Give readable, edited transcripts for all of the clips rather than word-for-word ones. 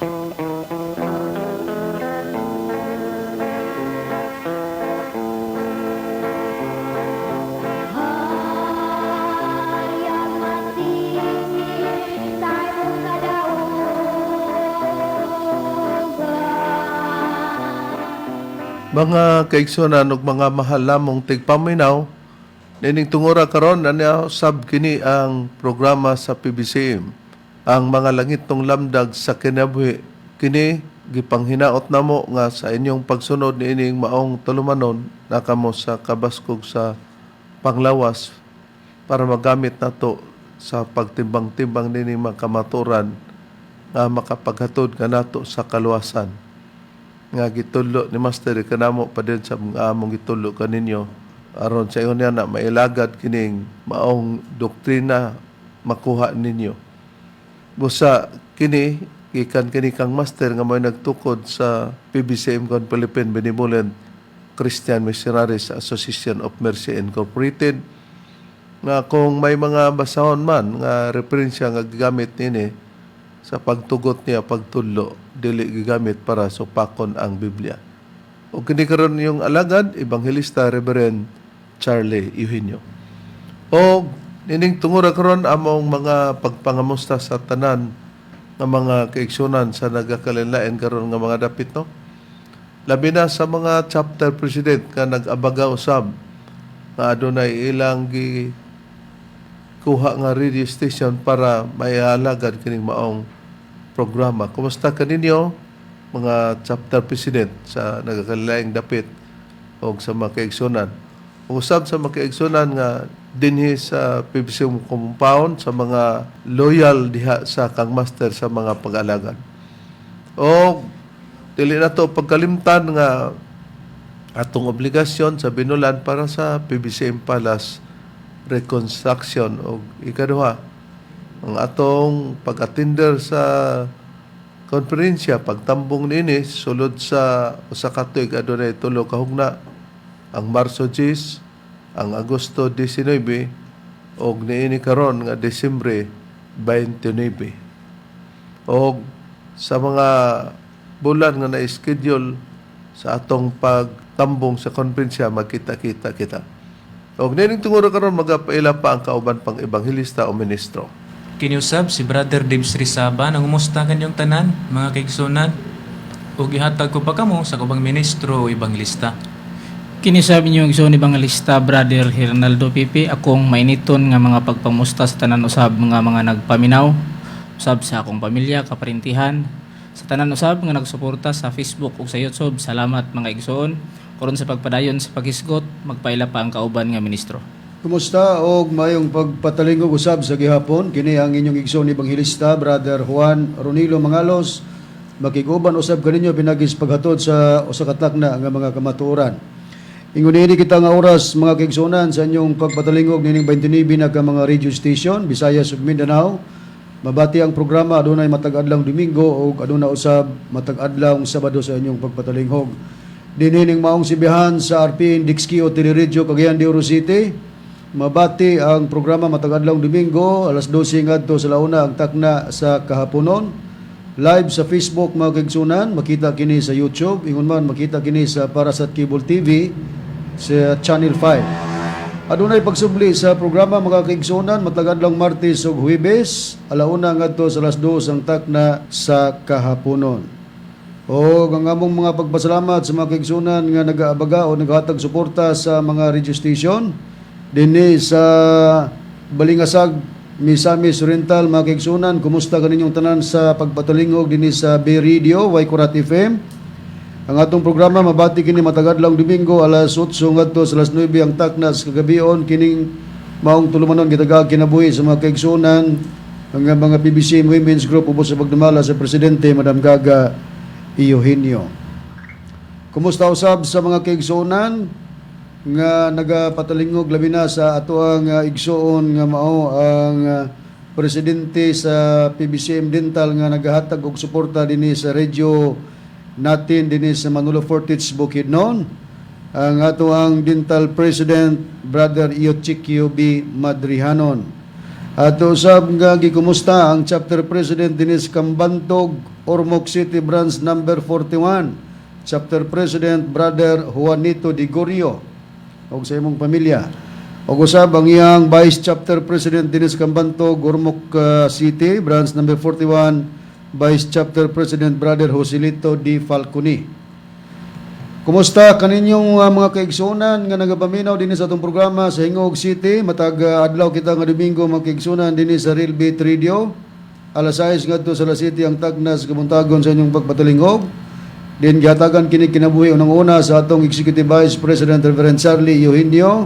Hayag masih sa imong kadaugan. Mga kaigsunan ug mga mahal lamong tigpaminaw, nining tungura karon ania sab kini ang programa sa PBCM, ang mga langitong lamdag sa kinabuhi. Kini gipanghinaot namo nga sa inyong pagsunod niining maong tulumanon na kamo sa kabaskog sa panglawas para magamit nato sa pagtimbang-timbang nining mga kamaturan nga makapaghatod kanato sa kaluwasan nga gitudlo ni Master kanamo pa din sa mga among gitudlo kaninyo, aron sa ingon niya na mailagad kining maong doktrina makuha ninyo. Busa kini gikan kini kang Master nga mo'y nagtukod sa PBCM kon Philippine Benevolent Christian Missionaries Association of Mercy Incorporated, nga kung may mga basahon man nga referensya nga gigamit nini sa pagtugot niya, pagtudlo, dili gigamit para supakon ang Biblia. O kini karon yung alagad, Ebanghelista Reverend Charlie Eugenio. O nining tungura karon, among mga pagpangamusta sa tanan nga mga kaigsunan sa nagakalain karon nga mga dapit, no? Labi na sa mga chapter president nga nag-abaga usab nga adunay ilang gi kuha nga radio station para maialagad kining maong programa. Kumusta kaninyo, mga chapter president sa nagakalaing dapit o sa mga kaigsunan? Ug usab sa mga kaigsunan nga dinhi sa PBC compound, sa mga loyal diha sa kang Master sa mga pag-alagad. O dili na to pagkalimtan nga atong obligasyon sa binulan para sa PBCM Palace reconstruction, o ikaduha, ang atong pag-attender sa konferensya, pagtambong niini sulod sa usa ka tuig, adunay 3 ka hugna: ang Marso 10, ang Agosto 19 ug niini karon nga Desembre 29. Og sa mga bulan nga na-schedule sa atong pagtambong sa konferensya, magkita-kita kita. Og nining tungura karon, magapaila pa ang kauban pang ebanghelista o ministro. Kiniusab si Brother Dibs Rizaba, nangumusta kanyong tanan, mga kaigsunan, ug ihatag ko pa kamo sa kubang ministro o ebanghilista. Kini sa inyong igsoon Evangelista Brother Hernaldo Pipi, akong mainiton nga mga pagpamusta sa tanan usab nga mga nagpaminaw, usab sa akong pamilya, kaparintihan, sa tanan usab nga nagsuporta sa Facebook ug sa YouTube. Salamat, mga igsoon. Karon sa pagpadayon sa paghisgot, magpaila pa ang kauban nga ministro. Kumusta og mayong pagpatalingog usab sa gihapon. Kini ang inyong igsoon Ebanghelista Brother Juan Ronilo Mangalos, makiguban usab kaninyo pinagis paghatod sa usa ka takna nga mga kamatuoran. Ingon niini kita nga oras, mga kaigsuonan, sa inyong pagpatalingog nining 29 na ka mga radio station, Visayas ug Mindanao. Mabati ang programa adunay matag adlaw Domingo ug aduna usab matag adlaw Sabado sa inyong pagpatalingog. Dinhi ning maong sibihan sa RPN Dixkio Teleradyo, Cagayan de Oro City. Mabati ang programa matag adlaw Domingo, alas 12 ngadto sa 1 ang takna sa kahaponon. Live sa Facebook, mga kaigsunan, makita kini sa YouTube, ingon man makita kini sa Parasat Cable TV sa Channel 5. Adunay pagsubli sa programa, mga kaigsunan, matag adlaw Martes ug Huwebes, 1 ngadto sa alas 2 ang takna sa kahaponon. O ang among mga pagpasalamat sa mga kaigsunan nga nagaabaga o naghatag suporta sa mga radio station dinhi sa Balingasag, Misamis Oriental. Mga kaigsunan, kumusta kaninyong tanan sa pagpatalingog dinhi sa B Radio, Waikurat FM? Ang atong programa mabati kini matag adlaw Domingo, alas 8 ngadto sa alas 9 ang takna sa kagabion. Kining maong tulumanon gitagaag kinabuhi sa mga kaigsunan ang mga PBC Women's Group ubos sa pagdumala sa presidente, Madam Gaga Eugenio. Kumusta usab sa mga kaigsuonan nga nagapatalingog, labi na sa atoang igsuon nga mao ang presidente sa PBCM Dental nga nagahatag og suporta dinhi sa radyo natin dinhi sa Manolo Fortich, Bukidnon, ang ato ang dental president, Brother Iochikio B. Madrihanon. Ato usab nga gikumusta ang chapter president dinhi sa Kambantog. Ormoc City Branch number 41, Chapter President Brother Juanito Di Gorio og sa imong pamilya. Og usab ang iyang Vice Chapter President Dennis Cambanto, Ormoc City Branch number 41, Vice Chapter President Brother Joselito D. Falcone. Kumusta kaninyong mga kaigsunan nga nagapaminaw dinhi sa atong programa sa Gingoog City? Matag adlaw kita nga Domingo, mga kaigsunan, dinhi sa Real Beat Radio. Alas 6 ngadto sa alas 7 ang tagnas kabuntagon sa inyong pagpatalingog. Din gihatagan kini kinabuhi unang-una sa atong Executive Vice President Reverend Charlie Eugenio.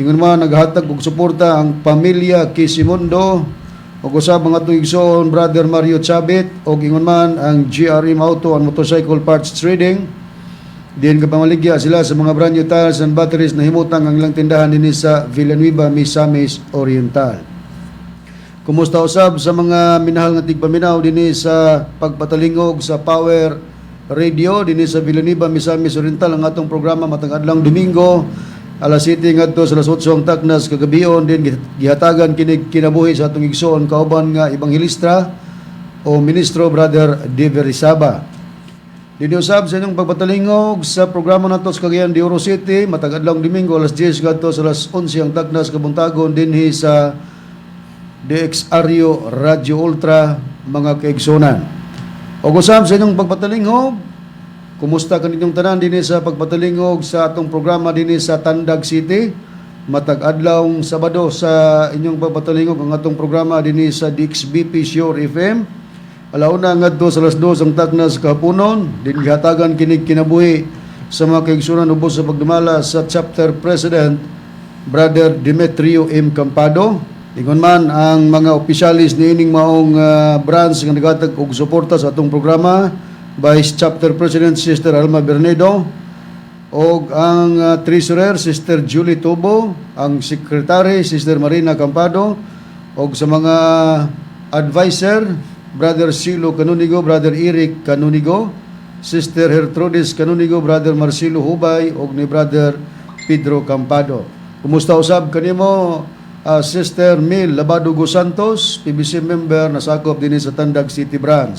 Ingon man naghatag og suporta ang pamilya Quisimundo ug usab ang atong igsoon Brother Mario Chabit ug ingon man ang GRM Auto and Motorcycle Parts Trading. Diin kapamaligya sila sa mga brand new tires and batteries na himutang ang ilang tindahan dinhi sa Villanueva, Misamis Oriental. Kumusta usab sa mga minahal nga tigpaminaw dinhi sa pagpatalingog sa Power Radio dinhi sa Villanueva, Misamis Oriental? Ang atong programa matag adlawng Domingo, alas 7 ngadto sa alas 8 ang taknas kagabion, din gihatagan kini kinabuhi sa atong igsoon kauban nga ebanghelista o ministro Brother Dever Isaba. Dinhi usab sa inyong pagpatalingog sa programa nato sa Cagayan de Oro City matag adlawng Domingo, alas 10 ngadto sa alas 11 ang taknas kabuntagon dinhi sa DXRU Radio Ultra, mga kaigsunan. Og usab sa inyong pagpatalingog, kumusta kaninyong tanan dinhi sa pagpatalingog sa atong programa dinhi sa Tandag City? Matag adlawng Sabado sa inyong pagpatalingog ang atong programa dinhi sa DXBP Sure FM. Alauna ngadto sa alas 2 ang taknas kahaponon, din gihatagan kini kinabuhi sa mga kaigsunan ubos sa pagdumala sa Chapter President Brother Demetrio M. Campado. Ingon man ang mga opisyalis niining maong branch nga naghatag og suporta sa atong programa, Vice Chapter President Sister Alma Bernedo og ang Treasurer Sister Julie Tubo, ang Secretary Sister Marina Campado og sa mga advisor Brother Silo Canunigo, Brother Eric Canunigo, Sister Gertrudis Canunigo, Brother Marcelo Hubay og ni Brother Pedro Campado. Kumusta usab kanimo, Sister Mil Labado Go Santos, PBC member nasakop dinhi sa Tandag City Branch.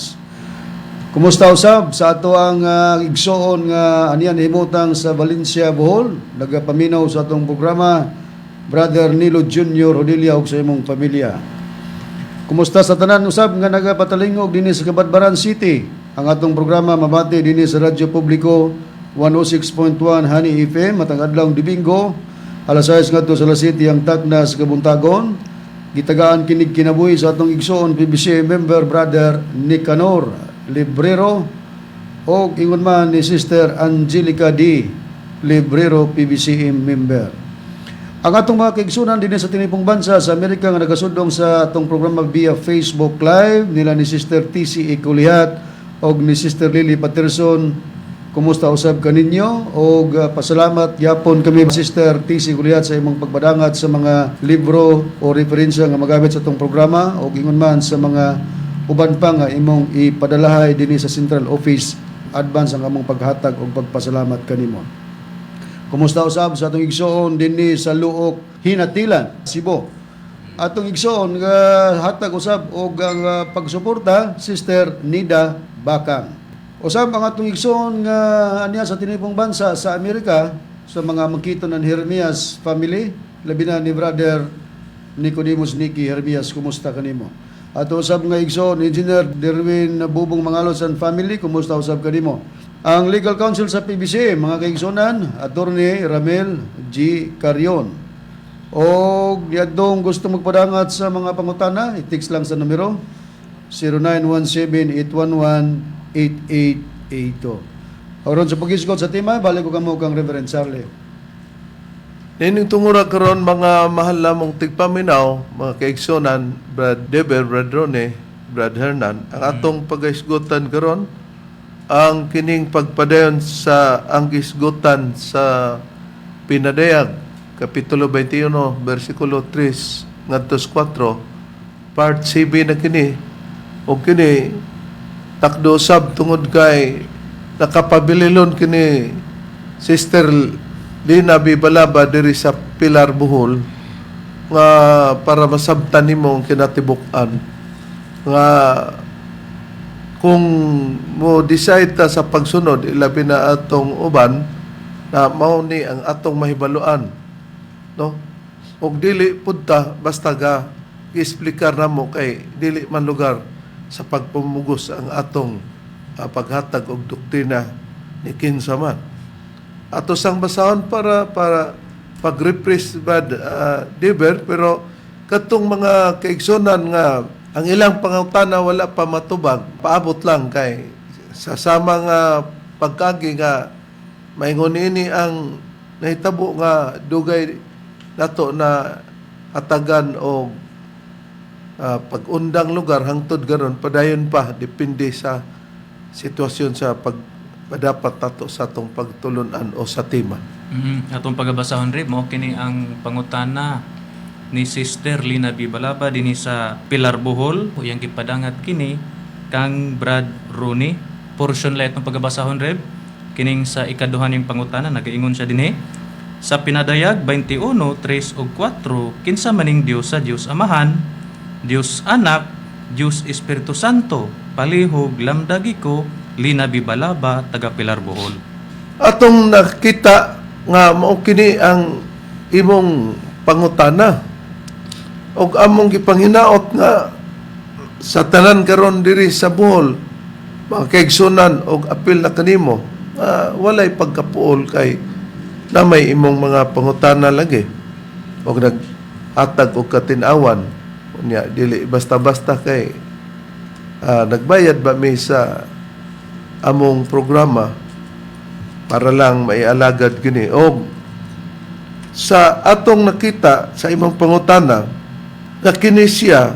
Kumusta usab sa ato ang igsoon nga aniyan himutang sa Valencia, Bohol, nagapaminaw sa atong programa, Brother Nilo Junior Hodilla ug sa imong pamilya. Kumusta sa tanan usab nga nagapatalingog dinhi sa Cabadbaran City? Ang atong programa mabati dinhi sa Radyo Publiko 106.1 Honey FM matag adlawng Domingo, alas 6 ngadto sa alas 7 ang taknas kabuntagon. Gitagaan kinig kinabuhi sa atong igsoon PBC member Brother Nicanor Librero og ingon man ni Sister Angelica D. Librero, PBCM member. Ang atong mga kaigsunan dinhi sa tinipong bansa sa Amerika nga nagasudong sa atong programa via Facebook Live nila ni Sister TC Ikulihat og ni Sister Lily Patterson. Kumusta usab kaninyo og pasalamat gyapon kami, Sister TC Ikulihat, sa imong pagpadangat sa mga libro o referensya nga magamit sa atong programa og ingon man sa mga uban pa nga imong ipadalahay dinhi sa Central Office. Advance ang among paghatag og pagpasalamat kanimo. Kumusta usab sa atong igsoon dinhi sa Luok, Ginatilan, Cebu? Atong igsoon nga hatag usab og ang pagsuporta, Sister Nida Bakang. Usab ang atong igsoon nga aniya sa tinibong bansa sa Amerika sa mga Mangkito ng Hermias family, labi na ni Brother Nicodemus Nicky Hermias, kumusta kanimo? Ato usab nga igsoon Engineer Derwin Bubong Mangalos and family, kumusta usab kanimo? Ang Legal Counsel sa PBC, mga kaigsunan, Attorney Ramel G. Carion. O diadtong gusto magpadangat sa mga pangutana, i-text lang sa numero 0917-811-8882. Aron sa pag-isgot sa tema, balik ko kamo kang Reverend Charlie. Nining tungura karon, mga mahal lamong tigpaminaw, mga kaigsunan, Brad Deber, Brad Rone, Brad Hernan, ang atong pagaisgutan karon ang kining pagpadayon sa ang gisgutan sa Pinadayag kapitulo 21 bersikulo 3 ngadto sa 4, part CB na kini. Og kini takdo sab tungod kay nakapabililon kini Sister Lina B. Balaba diri sa Pilar, Bohol, nga para masabtan nimo ang kinatibuk-an nga Kung mo decide ta sa pagsunod, ilabi na atong uban na mao ni ang atong mahibaluan, no? Og dili pud ta basta ga giexplikar namo kay dili man lugar sa pagpumugos ang atong paghatag og doktrina ni kinsa man. Ato sang basahon para para pag-refresh, Brad Dever, pero katong mga kaigsunan nga ang ilang pangutana wala pa matubag, paabot lang kay sa sama nga pagkagi nga maingon ini ang nahitabo nga dugay nato na hatagan og pag-undang lugar hangtod garon, padayon pa, depende sa sitwasyon sa pagpadapat nato sa atong pagtulunan o sa tema. Atong pagabasahon, Rib, mo kini ang pangutana ni Sister Lina B. Balaba dinhi sa Pilar, Bohol. Iyang gipadangat kini kang Brad Rooney. Portion lang itong pagabasahon, Rib. Kining sa ikaduha ning pangutana, nagaingon siya dinhi. Sa Pinadayag 21, 3 ug 4, kinsa maning Dios sa Dios Amahan, Dios Anak, Dios Espiritu Santo? Palihog lamdagi ko, Lina B. Balaba, taga Pilar, Bohol. Atong nakita nga mao kini ang imong pangutana og among gipanghinaot nga sa tanan karon diri sa Bohol, mga kaigsunan, og apil na kanimo nga walay pagkapuol kay na may imong mga pangutana lagi og naghatag og katin-awan. Unya dili basta-basta kay nagbayad ba mi sa among programa para lang maialagad kini. Og sa atong nakita sa imong pangutana nga kini siya,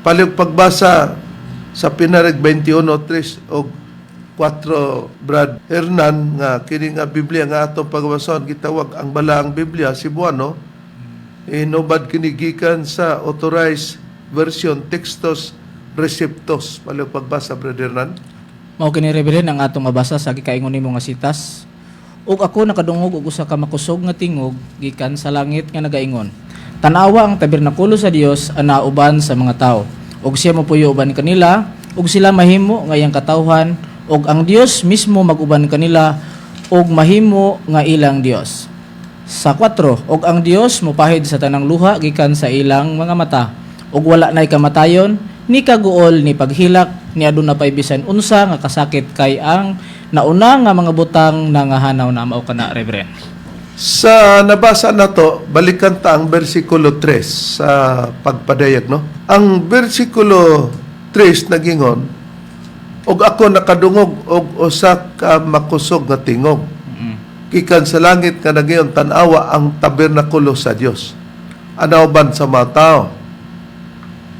palihog pagbasa sa Pinadayag 21:3 og 4, Brad Hernan, nga kini nga Biblia nga atong pagbasahon gitawag ang Balaang Biblia Cebuano, inubad kini gikan sa Authorized Version, Textus Receptus. Palihog pagbasa, Brad Hernan. Mao kini, Reverend, ang atong mabasa sa gikaingon nimo nga sitas. "Ug ako nakadungog og usa ka makusog nga tingog gikan sa langit nga nagaingon: Tan-awa, ang tabernakulo sa Dios ana uban sa mga tawo. Ug siya mopuyo uban kanila, ug sila mahimo nga iyang katawhan, ug ang Dios mismo mag-uban kanila ug mahimo nga ilang Dios." Sa 4, "Ug ang Dios mopahid sa tanang luha gikan sa ilang mga mata, ug wala nay kamatayon, ni kaguol, ni paghilak, ni aduna pay bisan unsa nga kasakit, kay ang nauna nga mga butang nangahanaw na." Mao kana, Reverend. Sa nabasa na to, balikan ta ang versikulo 3 sa pagpadayag, no? Ang versikulo 3 nagingon, "Og ako nakadungog og usa ka makusog nga tingog gikan sa langit nga nagaingon, tan-awa ang tabernakulo sa Dios ana uban sa mga tao."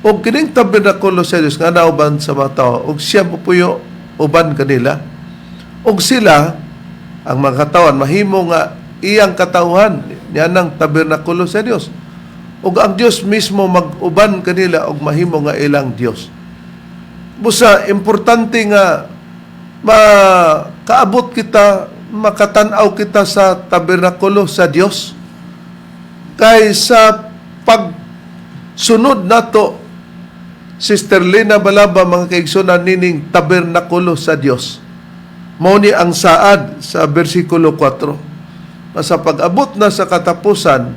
Og kining tabernakulo sa Dios nga nauban sa mga tao, og siya mupuyo uban kanila, og sila ang mga katawan mahimo nga iyang katawhan niyanang tabernakulo sa Dios, ug ang Dios mismo mag-uban kanila og mahimo nga ilang Dios. Busa importante nga makaabot kita, makatan-aw kita sa tabernakulo sa Dios kay sa pagsunod nato, Sister Lena Balaba, mga kaigsunan, nining tabernakulo sa Dios, mao ni ang saad sa versikulo 4 na sa pag-abot na sa katapusan,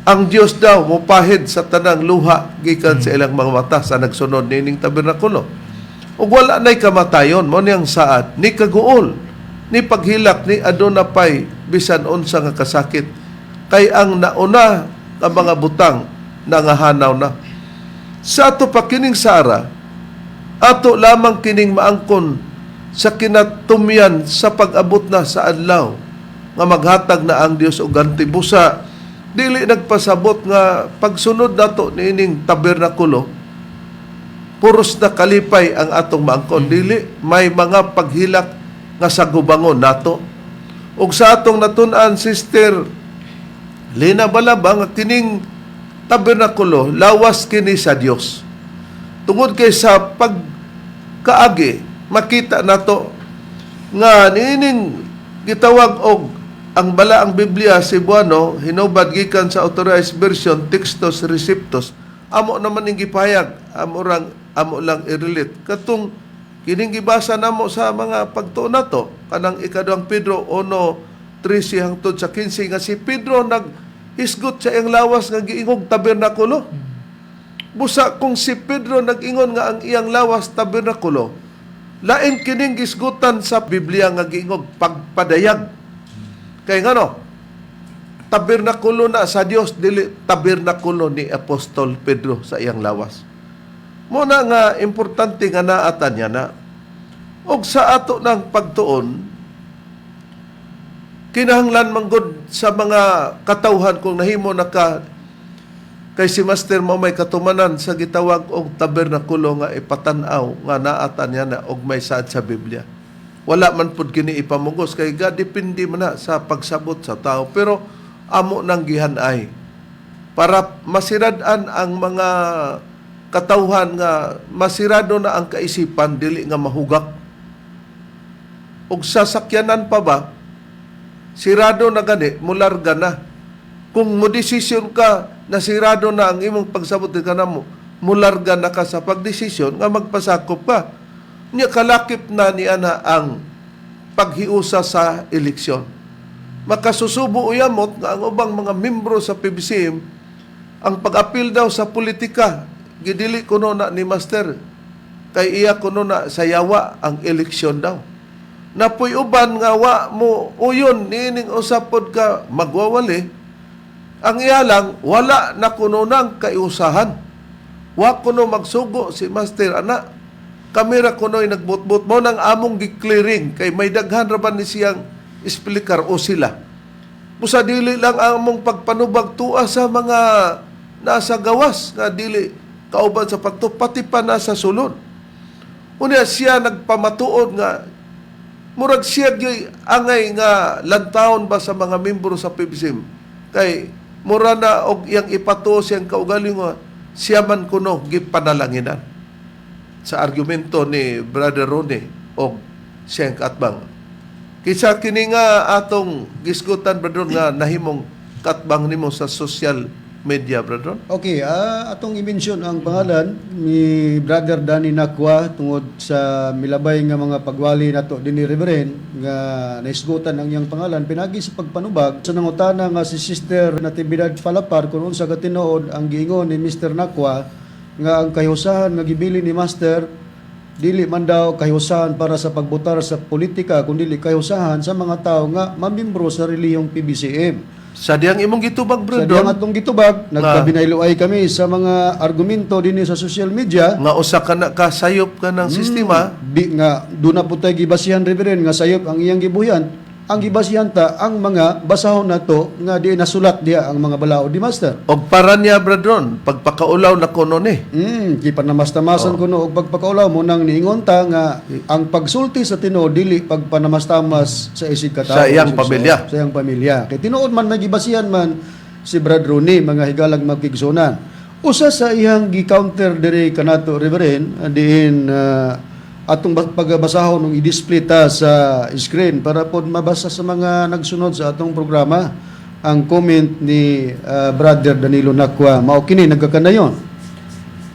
ang Dios daw mupahid sa tanang luha gikan sa ilang mga mata sa nagsunod nining tabernakulo. Ug wala nay kamatayon, mao ni ang saad, ni kaguol, ni paghilak, ni aduna pay bisan unsa nga kasakit, kay ang nauna nga mga butang nangahanaw na. Sa ato pa kining sara, ato lamang kining maangkon sa kinatumyan sa pag-abot na sa adlaw nga maghatag na ang Dios og ganti. Busa dili nagpasabot nga pagsunod nato niining tabernakulo puros na kalipay ang atong maangkon. Dili, may mga paghilak nga sagubangon nato. Ug sa atong natun-an, Sister Lena Balaba, nga kining tabernakulo lawas kini sa Dios. Tungod kay sa pagkaagi makita nato nga niining gitawag og ang Balaang Biblia Cebuano, hinubad gikan sa Authorized Version, Textus Receptus, amo naman ning gipahayag, amo rang amo lang i-relate katong Kining gibasa namo sa mga pagtuon nato kanang ikaduhang Pedro 1:13 hangtod sa 15 nga si Pedro naghisgot sa iyang lawas nga giingog tabernakulo. Busa kung si Pedro nag-ingon nga ang iyang lawas tabernakulo, lain kining gisgutan sa Biblia nga giingog pagpadayag. Kay ngano? Tabernakulo na sa Dios, dili tabernakulo ni Apostol Pedro sa iyang lawas. Muna nga importante nga naatan niya na. Og sa ato ng pagtuon, kinahanglan manggod sa mga katawhan kung nahimo na ka kay si Master mo may katumanan sa gitawag og tabernakulo nga ipatan-aw nga naatan niya na og may saad sa Biblia. Wala man pud kini ipamugos kay ga depende man na sa pagsabot sa tao, pero amo nang gihanay para masirad-an ang mga katawhan nga masirado na ang kaisipan, dili nga mahugak. Og sasakyanan pa ba, sirado na gani, mularga na. Kung mo desisyon ka na sirado na ang imong pagsabot ka na mo, mularga na ka sa pagdesisyon nga magpasakop ka. Nya kalakip na ni ana ang paghiusa sa eleksyon. Makasusubo uyamot nga ang ubang mga membro sa PBCM ang pag-apil daw sa politika gidili kuno na ni Master kay iya kuno na sa yawa ang eleksyon daw. Napuy uban nga wa mo uyon niining usapod ka magwawali, ang iya lang wala na kuno nang kaiusahan. Wa kuno magsugo si Master ana. Kami ra kuno'y nagbutbut mo nang among gi-clearing kay may daghan ra ba ni siyang speaker o sila. Busa dili lang ang among pagpanubag tua sa mga nasa gawas nga dili kauban sa pagto, pati pa nasa sulod. Unya siya nagpamatuod nga murag siya gyud angay nga lantawon ba sa mga membro sa PBCM kay mura na og iyang ipatuo siyang kaugalingon, siya man kuno gipanalanginan sa argumento ni Brother Ronnie og siyang katbang. Kisa kini nga atong gisgutan, Brother Ron, nga nahimong katbang nimo sa social media, Brother Ron. Okay, atong i-mention ang pangalan ni Brother Danny Nakwa tungod sa milabay nga mga pagwali nato dinhi, Reverend, nga naisgutan ang iyang pangalan pinagi sa pagpanubag sa nangutana nga si Sister Natividad Falapar kung unsa ka tinuod ang giingon ni Mr. Nakwa nga ang kahiusahan nga gibili ni Master dili man daw kahiusahan para sa pagbutar sa politika, kundi kahiusahan sa mga tao nga mamimbro sa relihiyong PBCM. Sa diyang imong gitubag, Sa Brother diyang Ron, atong gitubag, nagkabinayloay kami sa mga argumento dinhi sa social media. Nga usa ka na kasayop ka ng sistema. Di nga doon na po tayo gibasihan, Reverend, nga sayop ang iyang gibuhian. Ang gibasihan ta ang mga basahon nato nga di nasulat diha ang mga balaod di Master. Og para niya, Brother Ron, pagpakaulaw na kuno ni. Gipanamastamasan kuno og pagpakaulaw mo nang niingon ta nga ang pagsulti sa tinuod dili pagpanamastamas sa isig ka Sa iyang pamilya. Sa iyang pamilya. Kay tinuod man may gibasihan man si Brad Rooney, mga higalag magkigsunan. Usa sa iyang gi-counter diri kanato, Reverend, diin atong pagbasahon nung i-display ta sa screen para pod mabasa sa mga nagsunod sa atong programa ang comment ni Brother Danilo Nakwa. Mao kini nagkakanayon.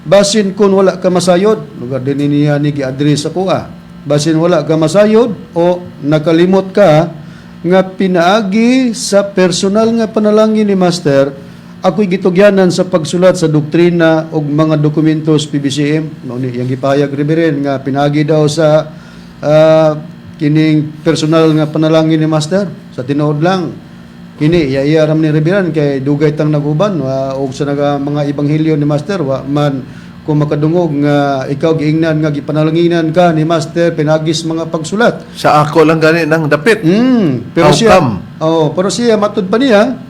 "Basin kung wala ka masayod," lugar din niya ni gi-address sa kuha. "Basin wala ka masayod o nakalimot ka nga pinaagi sa personal nga panalangin ni Master, ako'y gitugyanan sa pagsulat sa doktrina og mga dokumentos PBCM." Mao ni iyang gipahayag, Reverend, nga pinaagi daw sa kining personal nga panalangin ni Master. Sa tinuod lang, kini iya ram ni Reverend kay dugay tang naguban wa, og sa naga mga ebanghelyo ni Master, wa man kung makadungog nga ikaw giingnan nga gipanalanginan ka ni Master pinagis mga pagsulat. Sa ako lang gani nang dapit. Pero How siya come? Oh, pero siya matud pa niya.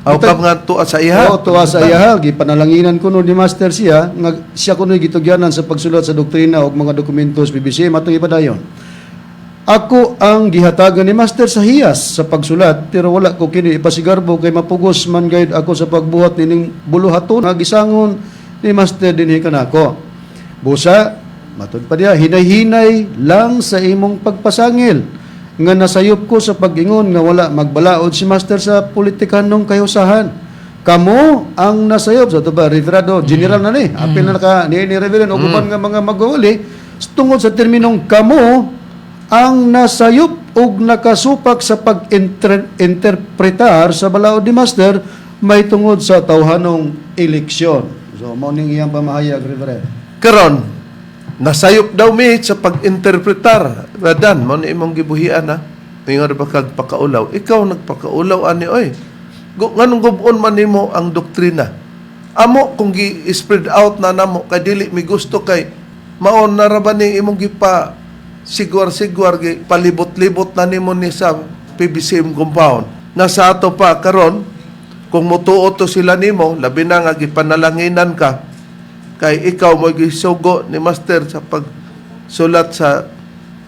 How come nga tuwa sa iha? Oo, tuwa sa iya, gipanalanginan kuno ni Master siya nga siya kuno gitugyanan sa pagsulat sa doktrina ug mga dokumentos BBC. Matong ipadayon. "Ako ang gihatagan ni Master sa hiyas sa pagsulat, pero wala ko kini ipasigarbo kay mapugos man gayud ako sa pagbuhat nining buluhaton nga gisangon ni Master dinhi kanako. Busa," matud pa niya, "hinay-hinay lang sa imong pagpasangil nga nasayop ko sa pag-ingon nga wala magbalaod si Master sa politikanong kahiusahan. Kamo ang nasayop." Sa ito ba, Reverado, general na ni. Apil na naka, ni Reverend, o uban nga mga magwawali. Tungod sa terminong kamo ang nasayop og nakasupak sa pag-interpretar sa balaod ni Master may tungod sa tawhanong eleksyon. So mao ning iyang pamahayag, Reverend. Karon, nasayop daw mi sa pag-interpretar. Radan, mo ni imong gibuhian ha. Ingon ba kag pakaulaw? Ikaw nagpakaulaw ani oy. Nganong gubon man nimo ang doktrina? Amo kung gi-spread out na namo kay dili mi gusto kay maon na ra ba ni imong gipa sigwar-sigwar gi palibot-libot na nimo ni sa PBCM compound. Nasa ato pa karon kung mutuo to sila nimo, labi na nga gipanalanginan ka kay ikaw mo gisugo ni master sa pagsulat sa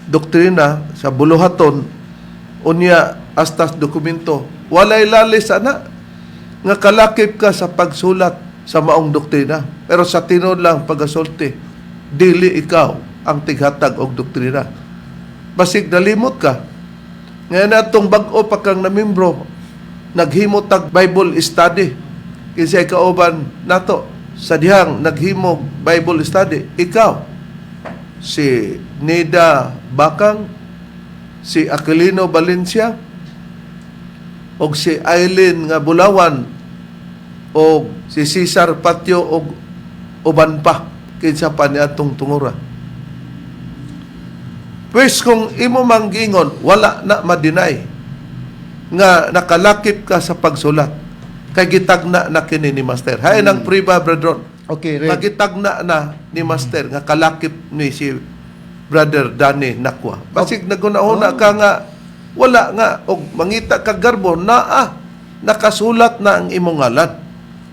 doktrina sa buluhaton, unya astas dokumento walay lalis ana nga kalakip ka sa pagsulat sa maong doktrina. Pero sa tinuod lang pagasulti, dili ikaw ang tighatag og doktrina. Basig nalimot ka ngayon atong bag-o pa kang namimbro, naghimo tag Bible study kinsa kauban nato sa dihang naghimo Bible study, ikaw, si Nida Bakang, si Aquilino Valencia og si Eileen nga Bulawan og si Cesar Patio og uban pa kinsa pa ni atong tungura. Pwes kung imo mang giingon, wala na ma-deny nga nakalakip ka sa pagsulat. Kay gitagna na kini ni Master. Hay nang priba, brethren. Okay, Rev. Nga gitagna na ni Master nga kalakip ni si Brother Danny Nakwa. Basig naguna-una ka nga wala nga og mangita ka garbo naa nakasulat na ang imong ngalan.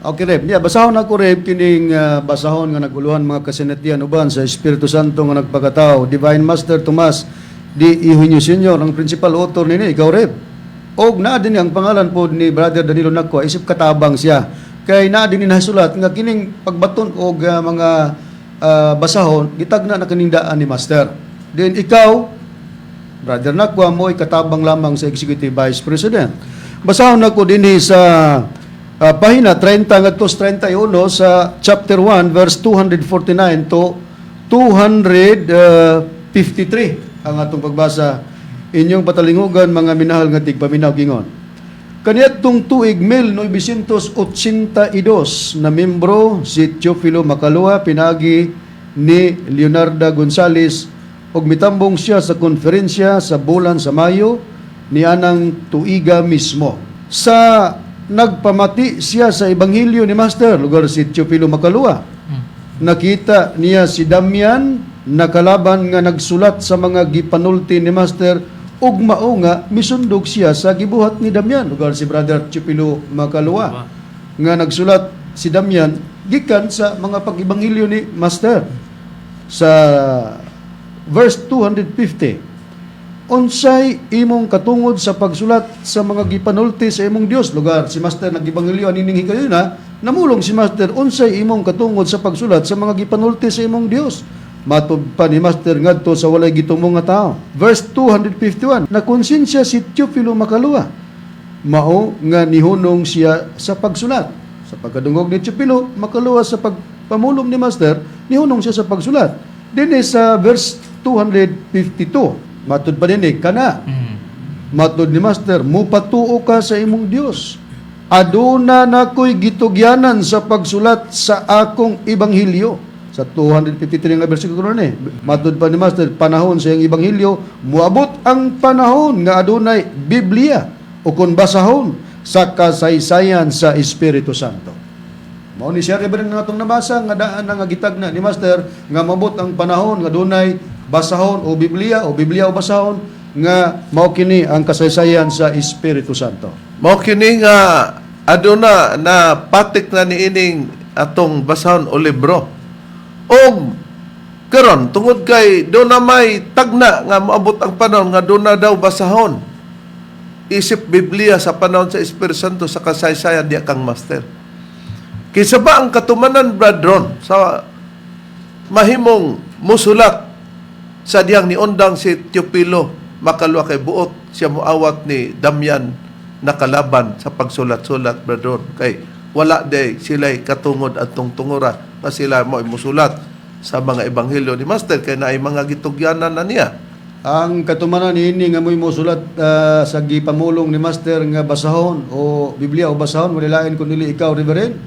Okay, Rev. Yeah, basahon ako, Rev, kining basahon nga naguluhan mga kasinatian uban sa Espiritu Santo nga nagpakatao. Divine Master Tomas D. Eugenio Senior, ang principal author nini, ikaw, Rev. Og naa din ang pangalan po ni Brother Danilo Nacua, isip katabang siya. Kay naa din nasulat nga kining pagbaton og mga basahon, gitagna na kining daan ni Master. Then ikaw, Brother Nacua, mo katabang lamang sa Executive Vice President. Basahon nako dinhi sa pahina 30 ngadto sa 31 sa chapter 1 verse 249 to 253 ang atong pagbasa. Inyong patalingugan, mga minahal nga tigpaminaw, gingon. Kaniadtong tuig 1982 na membro si Teofilo Macalua pinagi ni Leonardo Gonzales ug mitambong siya sa konferensya sa bulan sa Mayo ni anang tuiga mismo. Sa nagpamati siya sa ebanghelyo ni Master, lugar si Teofilo Macalua. Nakita niya si Damian nakalaban nga nagsulat sa mga gipanulti ni Master ug mao nga misundog siya sa gibuhat ni Damian, lugar si Brother Teofilo Macalua, nga nagsulat si Damian gikan sa mga pag-ebanghelyo ni Master. Sa verse 250, "Unsay imong katungod sa pagsulat sa mga gipanulti sa imong Dios?" Lugar si Master nag-ebanghelyo anining higayuna, namulong si Master, "Unsay imong katungod sa pagsulat sa mga gipanulti sa imong Dios?" Matod pa ni Master ngadto sa walay gitumo nga tao. Verse 251, nakonsensya si Teofilo Macalua, mao nga nihunong siya sa pagsulat. Sa pagkadungog ni Teofilo Macalua sa pagpamulong ni Master, nihunong siya sa pagsulat. Dinhi sa verse 252, matud pa dinhi kana. Matod ni Master, "Mupatuo ka sa imong Dios. Aduna nakoy gitugyanan sa pagsulat sa akong ebanghelyo." Sa 253 nga bersikulo ni. Matod pa ni Master, panahon sa iyang ebanghelyo, muabot ang panahon nga adunay Biblia o kon basahon sa kasaysayan sa Espiritu Santo. Mao ni siya, Reverend, nga atong nabasa nga daan na nga gitagna ni Master nga mabot ang panahon nga dunay basahon o Biblia o Biblia o basahon nga mao kini ang kasaysayan sa Espiritu Santo. Mao kini nga aduna na patik na niining atong basahon o libro. Og karon tungod kay do na may tagna nga moabot ang panahon nga do na daw basahon isip Biblia sa panahon sa Espiritu Santo sa kasaysayan diya kang Master. Kinsa ba ang katumanan, Brad Ron, sa mahimong musulat sa diyang niundang si Teopilo Makalwa kay buot siya muawat ni Damian nakalaban sa pagsulat-sulat, Brad Ron, kay wala day sila'y katungod atong tungura nga sila mo musulat. sa mga ebanghelyo ni Master kay naay mga gitugyanan na niya. Ang katumanan niini nga mo'y mosulat sa gipamulong ni Master nga basahon o Biblia o basahon, wala lain kun dili ikaw, Reverend.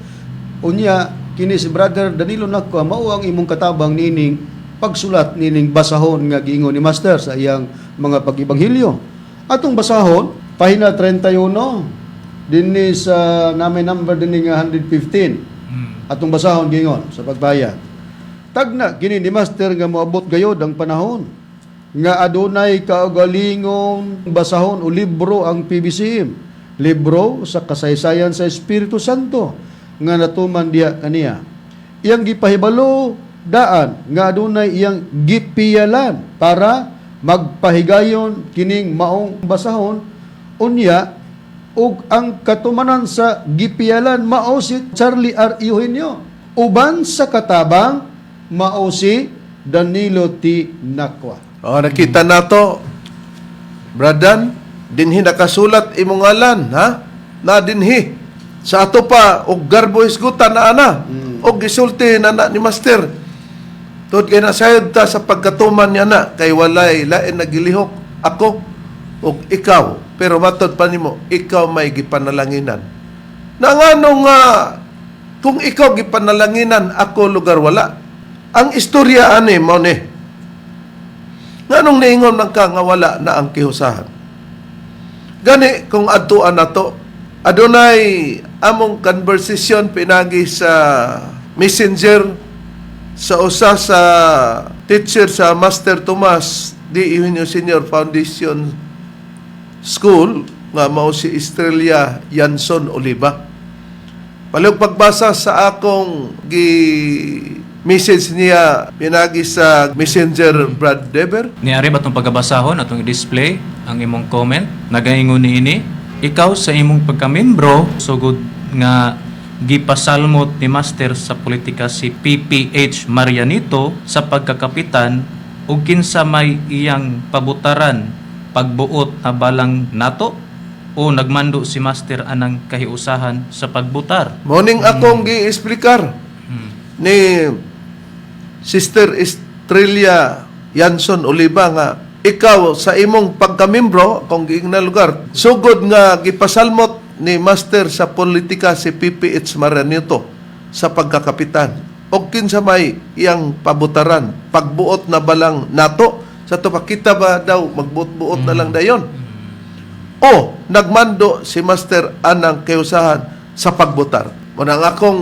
Unya kini si Brother Danilo Nacua mao ang imong katabang niining pagsulat niining basahon nga giingon ni Master sa iyang mga pag-ebanghelyo. Atong basahon, pahina 31, dinhi sa namin number dinhi nga 115. Atong basahon giingon sa pagbayad. Tagna kini ni Master nga moabot gayod ang panahon nga adunay kaugalingong basahon o libro ang PBCM. Libro sa kasaysayan sa Espiritu Santo nga natuman diya kaniya. Iyang gipahibalo daan nga adunay iyang gipiyalan para magpahigayon kining maong basahon, unya ug ang katumanan sa gipiyalan mao si Charlie R. Eugenio, uban sa katabang mao si Danilo T. Nacua. O, nakita nato, Bradan, dinhi nakasulat imong ngalan, ha? Na dinhi. Sa ato pa, og garbo hisgutan na ana. Og gisulti na na ni Master. Tuod kay nasayod ta sa pagkatuman niya na, kay walay lain nagilihok ako og ikaw. Pero matod pa nimo, ikaw may gipanalanginan. Na ngano nga, kung ikaw gipanalanginan, ako lugar wala. Ang istorya ani mao ni. Nganong niingon man ka nga wala na ang kihusahan? Gani kung adtuan nato, adunay among conversation pinagi sa Messenger sa usa sa teacher sa Master Tomas D. Eugenio Senior Foundation School nga mao si Estrella Yanson Oliva. Palihog pagbasa sa akong gi message niya pinagi sa Messenger, Brad Dever. Niari ba itong pagabasahon atong i-display ang imong comment? Nagaingon niini, ikaw sa imong pagkamembro sugod nga gipasalmot ni Master sa politika si PPH Marianito sa pagkakapitan ug kinsa may iyang pabutaran, pagbuot na balang nato o nagmando si Master anang kahiusahan sa pagbutar? Morning, akong gi-explicar ni Sister Estrella Yanson Oliva nga ikaw sa imong pagkamembro, kung giingna lugar sugod nga gipasalmot ni Master sa politika si PPH Marianito sa pagkakapitan og kinsa may iyang pabutaran, pagbuot na balang nato sa to, pakita ba daw magbuot-buot na lang dayon o nagmando si Master anang kayusahan sa pagbutar. Muna ang akong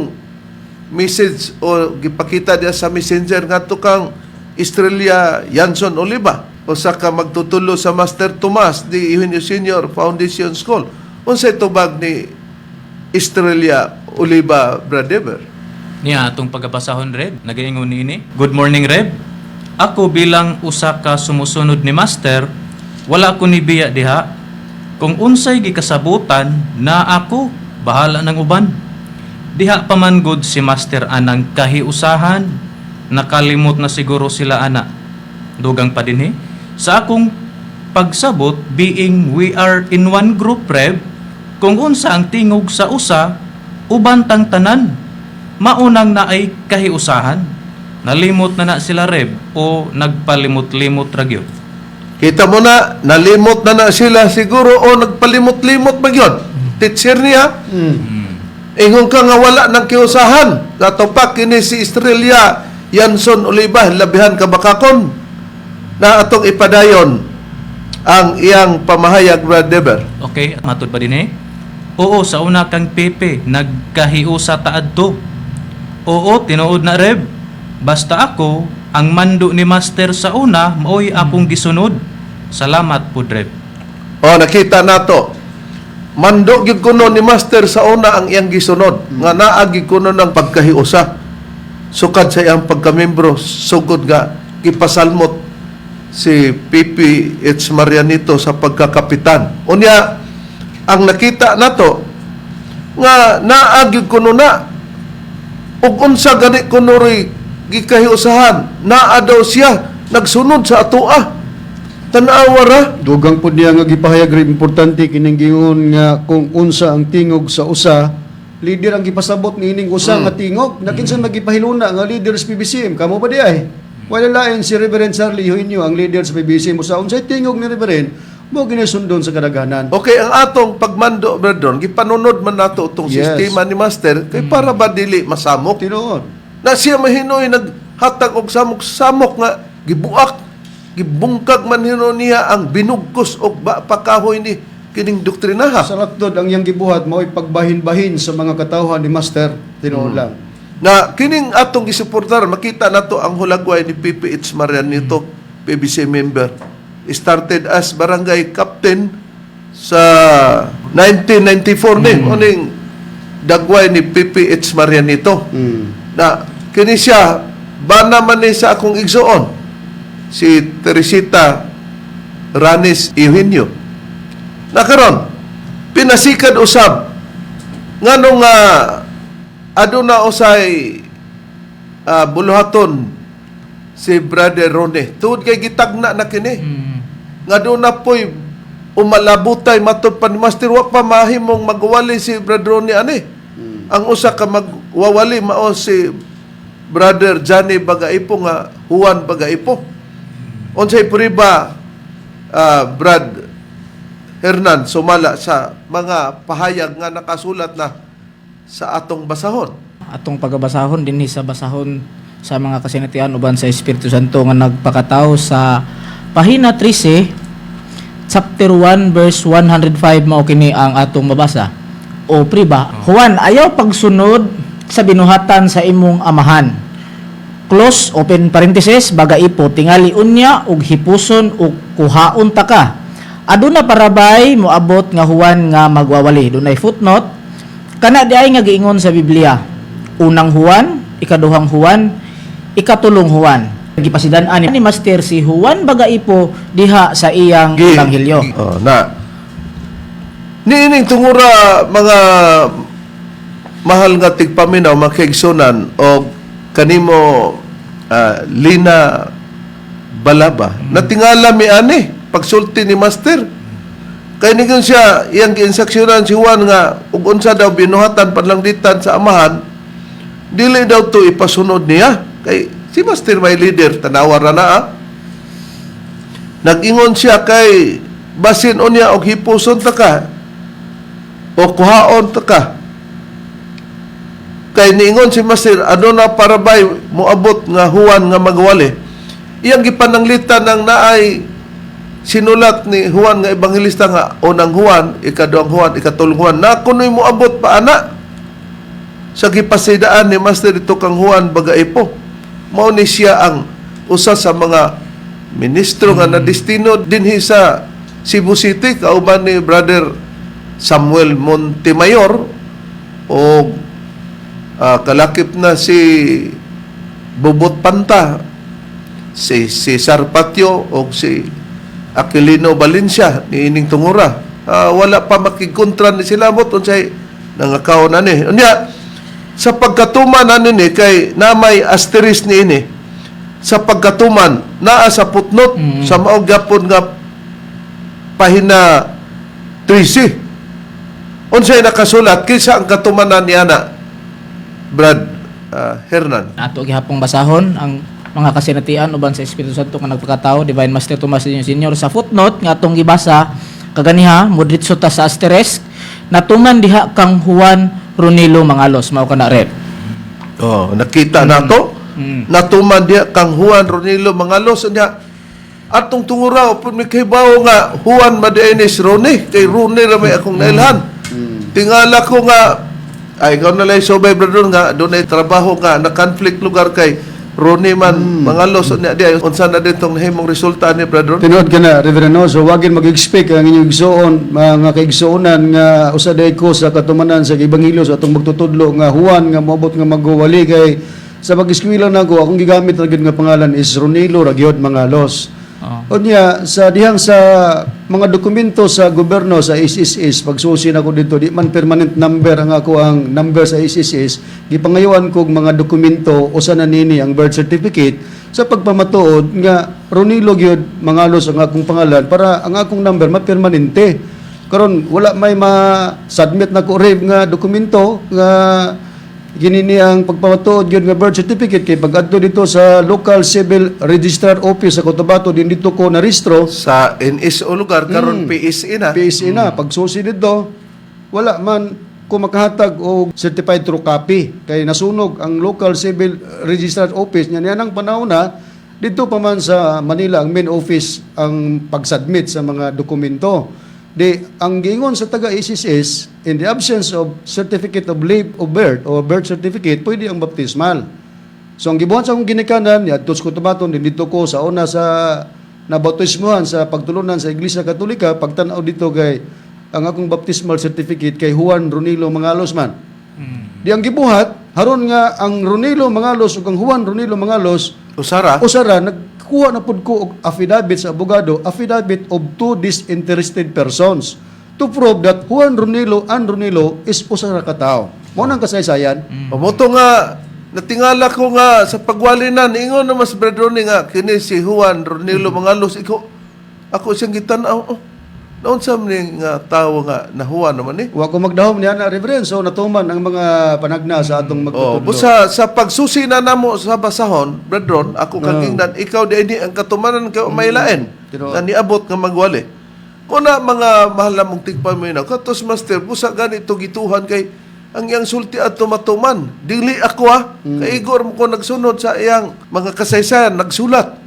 message o gipakita diya sa Messenger ngadto kang Estrella Yanson Oliva, usa ka magtutulo sa Master Tomas D. Eugenio Senior Foundation School. Unsay tubag ni Estrella Oliva, Brother? Niya atong pagabasahon, Reb, nagaingon niini. Good morning, Reb. Ako bilang usa ka sumusunod ni Master, wala ko ni biya diha. Kung unsay gikasabutan na ako, bahala ng uban. Diha pa man gud si Master anang kahiusahan. Nakalimot na siguro sila ana. Dugang pa dinhi. Sa akong pagsabot, being we are in one group, Reb, kung unsa ang tingog sa usa, uban tang tanan maunang na ay kahiusahan. Nalimot na na sila, Reb, o nagpalimot-limot ra gyud. Kita mo na, nalimot na na sila siguro o nagpalimot-limot ba yun? Teacher niya, ingon ka nga wala ng kiusahan. Katopak kini si Estrella Yanson Oliva, labihan ka bakakon na atong ipadayon ang iyang pamahayag, Brad Dever. Okay, matod ba din eh? Oo, sa una kang Pepe, nagkahiusa taad to. Oo, tinuod na, Reb. Basta ako, ang mando ni Master sa una, maoy akong gisunod. Salamat po, Reb. O, nakita nato. Mando gyud kuno ni Master sa una ang iyang gisunod. Nga naa gyud kuno ng pagkahiusa. Sukad sa iyang pagkamembro, sugod nga gipasalmot si Pipi H. Marianito sa pagkakapitan. Unya, ang nakita nato nga naa gyud kuno na ug unsa gani kuno roy gikahiusahan, naa daw siya nagsunod sa atoa. Tan-awa ra. Dugang pud niya nga gipahayag rin, importante kining giingon nga kung unsa ang tingog sa usa, Leader ang gipasabot niining usa nga tingog. Nakinsa magipahiluna nga leader sa PBCM? Kamo ba di ay? Wala lain si Reverend Charlie Eugenio ang leader sa PBCM. Usa unsay tingog ni Reverend mo ginisundon sa kadaghanan. Okay, ang atong pagmando, brethren, gipanunod man nato itong sistema ni Master kay para ba dili masamok? Tinuod. Na siya mahinoy naghatag og samok-samok nga gibuak, gibungkag man hino niya ang binugkos og ba pakahoy ni kining doktrinaha. Sa laktod ang iyang gibuhat mao'y pagbahin-bahin sa mga katawhan ni Master. Tinuod lang. Na kining atong gisuportar, makita nato ang hulagway ni PPH Marianito, PBC member. Started as barangay captain sa 1994 ni, uning dagway ni PPH Marianito. Na kini siya bana man ni sa akong igsoon si Teresita Ranis Eugenio. Na karon pinasikad usab nganong nga aduna usay buluhaton si Brother Rone tungod kay gitagna na kini nga doon na po'y umalabutay matod pa ni Master, wa pa mahimong magwali si Brother Ronnie ani. Ang usa ka magwawali mao si Brother Johnny Bagaipo nga Juan Bagaipo. Unsay priba, Brad Hernan, sumala sa mga pahayag nga nakasulat na sa atong basahon? Atong pagabasahon dinhi sa basahon sa mga kasinatian uban sa Espiritu Santo nga nagpakatao sa pahina 13, chapter 1 verse 105, mao kini ang atong mabasa. O priba, Juan, ayaw pagsunod sa binuhatan sa imong amahan. Close open parenthesis bagaipo tingali unya og hipuson og kuhaon ta ka. Aduna parabay moabot nga Juan nga magwawali. Dunay footnote kana di ay nga giingon sa Biblia. Unang Juan, ikaduhang Juan, ikatulong Juan. Gipasidan-an ni Master si Juan Bagaipo diha sa iyang ebanghelyo. Oh, na. Niining tungura, mga mahal nga tigpaminaw, makiigsunan o kanimo, Lina Balaba. Natingala mi ani pagsulti ni Master. Kay ningon siya, iyang giinsaksyonan si Juan nga ug unsa daw binuhatan panlangditan sa amahan, dili daw to ipasunod niya. Kay si Master may leader, tanawa ra na ah. Nag-ingon siya kay basin unya og hipuson ta ka o kuhaon ta ka. Kay niingon si Master, ano na parabay moabot nga Juan nga magwali. Iyang gipananglitan ng naay sinulat ni Juan nga ebanghelista nga unang Juan, ikaduhang Juan, ikatulong Juan, na kuno'y moabot pa ana sa gipasidaan ni Master ito kang Juan Bagaipo. Mao ni siya ang usa sa mga ministro nga nadestino dinhi sa Cebu City kauban ni Brother Samuel Montemayor o kalakip na si Bubot Panta, si Cesar Patio o si Aquilino Valencia niining tungura. Wala pa makigkontra ni sila mo unsay nangakaw na ni. Unya sa pagkatuman ani ni kay na may asterisk ni ini sa pagkatuman naa sa footnote sa mao gyapon nga pahina 13. Unsay nakasulat, kinsa ang katumanan ni ana, Brad Hernan? Ato gihapong basahon ang mga kasinatian uban sa Espiritu Santo nga nagpakatao, Divine Master Tomas Diño Senior. Sa footnote nga atong gibasa kaganiha, mudritso ta sa asterisk, natuman diha kang Juan Ronilo Mangalos, mao kana, Rep. Oh, nakita nato. Natuman diha kang Juan Ronilo Mangalos. Nya atong tunguraw pud mi kahibaw nga Juan Madienes Rone kay Rone ra may akong nailhan. Tingala ko nga ay ikaw na lang sobay, brother, nga dunay trabaho nga na conflict lugar kay Rone man Mangalos. Nya di ay unsa na din tong nahimong resulta ni brother? Tinuod ka na, Reverend, no? So, wagin mag-expect ang inyong igsoon, mga kaigsuonan nga usa day ko sa katumanan sa Ebanghelyo sa atong magtutudlo nga Juan nga moabot nga magwawali kay sa pag-eskwela nako akong gigamit ra gyud nga pangalan is Ronilo ra gyud Mangalos. Unya sa dihang sa mga dokumento sa gobyerno sa SSS, pagsusi nako dito, di man permanent number ang ako ang number sa SSS, gipangayuan kog mga dokumento, usa na nini ang birth certificate sa pagpamatuod nga Ronilo gyud Mangalos ang akong pangalan para ang akong number mapermanente. Karon wala may ma-submit na ko, Rev, nga dokumento nga gini ni ang pagpamatuod gyud nga birth certificate kay pag-adto dito sa local civil registrar office sa Cotabato din dito ko narehistro. Sa NSO lugar karon PSE na. PSA na pagsusi dito, wala man ko makahatag og certified true copy kay nasunog ang local civil registrar office niya niya. Ang panahon na dito pa man sa Manila ang main office ang pag-submit sa mga dokumento. Di ang giingon sa taga SSS, in the absence of certificate of leave of birth or birth certificate, pwede ang baptismal. So ang gibuhat sa akong ginikanan, niadto sa Cotabato, din dito ko sa una sa nabautismuhan sa pagtulunan sa Iglesia Katolika, pagtan-aw dito kay ang akong baptismal certificate kay Juan Ronilo Mangalos man. Di ang gibuhat, haron nga ang Ronilo Mangalos ug ang Juan Ronilo Mangalos Usara. usara, nagkuha na pud ko og affidavit sa abogado, affidavit of two disinterested persons to prove that Juan Ronilo and Ronilo is usa ra ka tawo. Mao nang kasaysayan. Pamoto nga natingala ko nga sa pagwalinan, ingon na mas Brad Ronnie nga kini si Juan Ronilo Mangalos, ikaw ako siyang gitan-aw, oh. Naunsa man ni nga tawo nga na Juan naman ni. Wa ko magdahom niya na, Reverend. So natuman ang mga panagna sa atong Oh, magtutudlo. busa sa pagsusi na namo sa basahon, Brad Ron, ako kagingnan ikaw di ini ang katumanan kay may lain Tinuod. na niabot nga magwali. Kuna mga mahal na mong tigpaminaw, katos master, busa ganito gituhan kay ang iyang sulti at tumatuman. Dili ako ah, kay igor mo ko nagsunod sa iyang mga kasaysayan, nagsulat.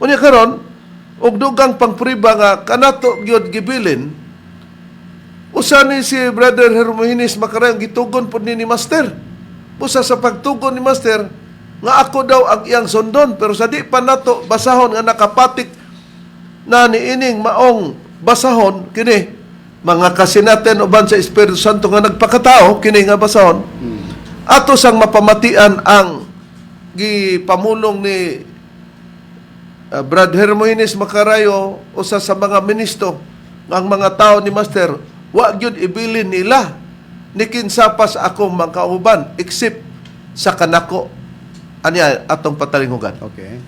Unya karon, og dugang pangpriba nga kanato gyud gibilin, usa ni si Brother Hermogenes Macarayong gitugon pod ni Master. Usa sa pagtugon ni Master nga ako daw ang iyang sundon, pero sa di pa nato basahon nga nakapatik na niining maong basahon kini mga kasinaten uban sa Espiritu Santo nga nagpakatao kini nga basahon, ato sang mapamatian ang gipamulong ni Brad Hermogenes Macarayo, usa sa mga ministro, ang mga tao ni Master wa gyud ibilin nila ni kinsa pa sa akong mga kauban except sa kanako. Anya atong patalingugan. Okay.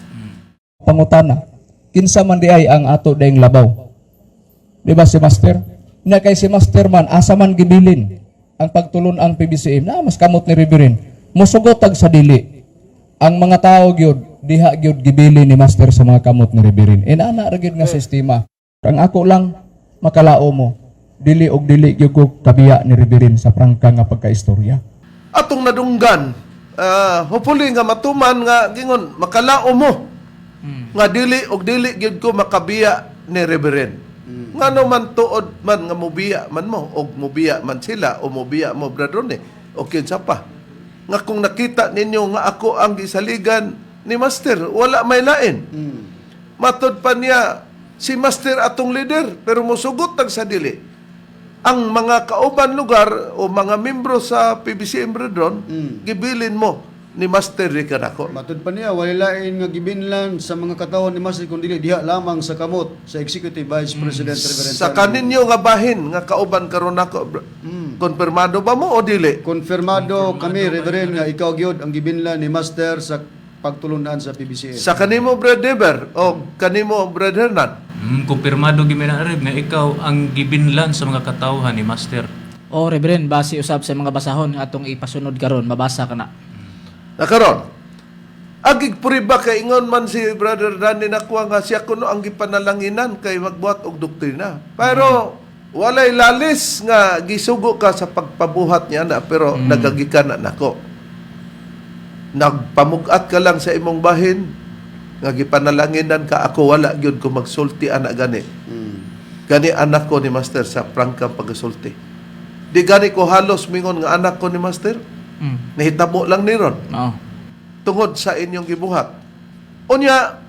Pangutana, kinsa man di ay ang ato dayng labaw? Di ba si Master? Na kay si Master man, asa man gibilin ang pagtulon ang PBCM na mas kamot ni Reverend. Musugot tag sa dili. Ang mga tao gyud diha gyud gibilin ni Master sa mga kamot ni Reverend. Inana ra gyud nga sistema. Ang ako lang makalao mo, dili og dili gyud ko kabiya ni Reverend sa prangka nga pagkaistorya. Atong nadunggan, hopefully nga matuman nga gingon makalao mo nga dili og dili gyud ko makabiya ni Reverend. Ngano man tuod man nga mubiya man mo og mubiya man sila o mubiya mo, Brad Ronnie, o kinsa pa nga kung nakita ninyo nga ako ang gisaligan ni Master, wala may lain. Matod pa niya si Master atong leader, pero mosugot tag sa dili ang mga kauban lugar o mga membro sa PBC Embredron, gibilin mo ni Master Ricardo. Matud pa niya, wala lain nga gibinlan sa mga katawan ni Master kundi diha lamang sa kamot sa Executive Vice President Reverend Sa Tony. kaninyo nga bahin nga kauban karon nako, konfirmado ba mo o dili? Konfirmado kami, Reverend, nga ikaw gyud ang gibinlan ni Master sa pagtulunan sa PBCM. Sa kanimo, Brad Deber, o kanimo, Brad Hernan? Kumpirmado gyud mi na, Rev, nga ikaw ang gibinlan sa mga katawhan ni Master. O Reverend, base usab sa mga basahon nga atong ipasunod karon, mabasa ka na. Na karon. Agig puriba kay ingon man si Brother Danny nakuha nga siya kuno ang gipanalanginan kay magbuhat og doktrina. Pero walay lalis nga gisugo ka sa pagpabuhat niya na, pero nagagikan na nako. Nagpamug-at ka lang sa imong bahin nga gipanalanginan ka, ako wala gyud ko magsulti ana gani. Gani anak ko ni Master sa prangkang pagsulti. Di gani ko halos mingon nga anak ko ni Master. Nahitabo lang ni ron Oo. tungod sa inyong gibuhat. Unya,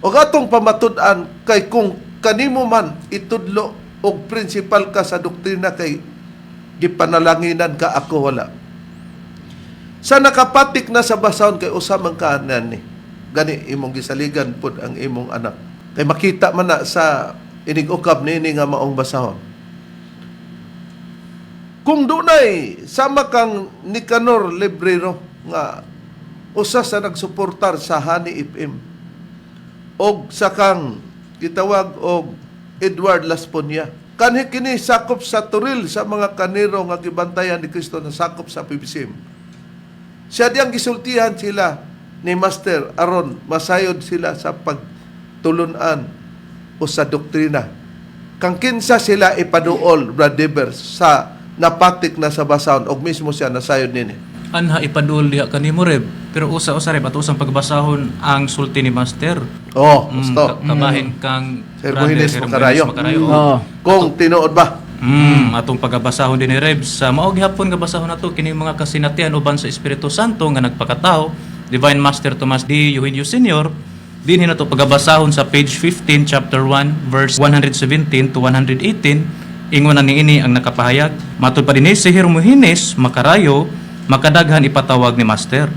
og atong pamatud-an kay kung kanimo man itudlo og principal ka sa doktrina kay gipanalanginan ka, ako wala. Sa nakapatik na sa basahon kay usa man ka ni. Gani imong gisaligan pud ang imong anak. Kay makita man na sa inig-ukab niini nga maong basahon. Kung dunay sama kang Nicanor Librero nga usa sa nagsuportar sa Hani FM og sa kang gitawag og Edward Lasponia. Kanhi kini sakop sa turil sa mga kaniro nga gibantayan ni Kristo na sakop sa PBCM. Siya diyang gisultihan sila ni Master aron masayod sila sa pagtulunan o sa doktrina. Kang kinsa sila ipaduol, Brad Dever, sa napatik na sa basahon og mismo siya nasayod nini. Anha ipadul diha kanimo, Reb. Pero usa-usa, Reb, ato usang pagbasahon ang sulti ni Master. Oh, gusto. Kabahin kang Sir Brother Hermogenes Hermogenes Macarayo. Macarayo. Oo. Kung tinuod ba? Atong pagabasahon din ni Reb sa mao gihapon nga basahon nato kini mga kasinatian uban sa Espiritu Santo nga nagpakatao, Divine Master Tomas D. Eugenio Senior. Dinhi nato pagabasahon sa page 15, chapter 1, verse 117 to 118. Ingon na niini ang nakapahayag. Matud pa dinhi si Hermogenes Macarayo, makadaghan ipatawag ni Master.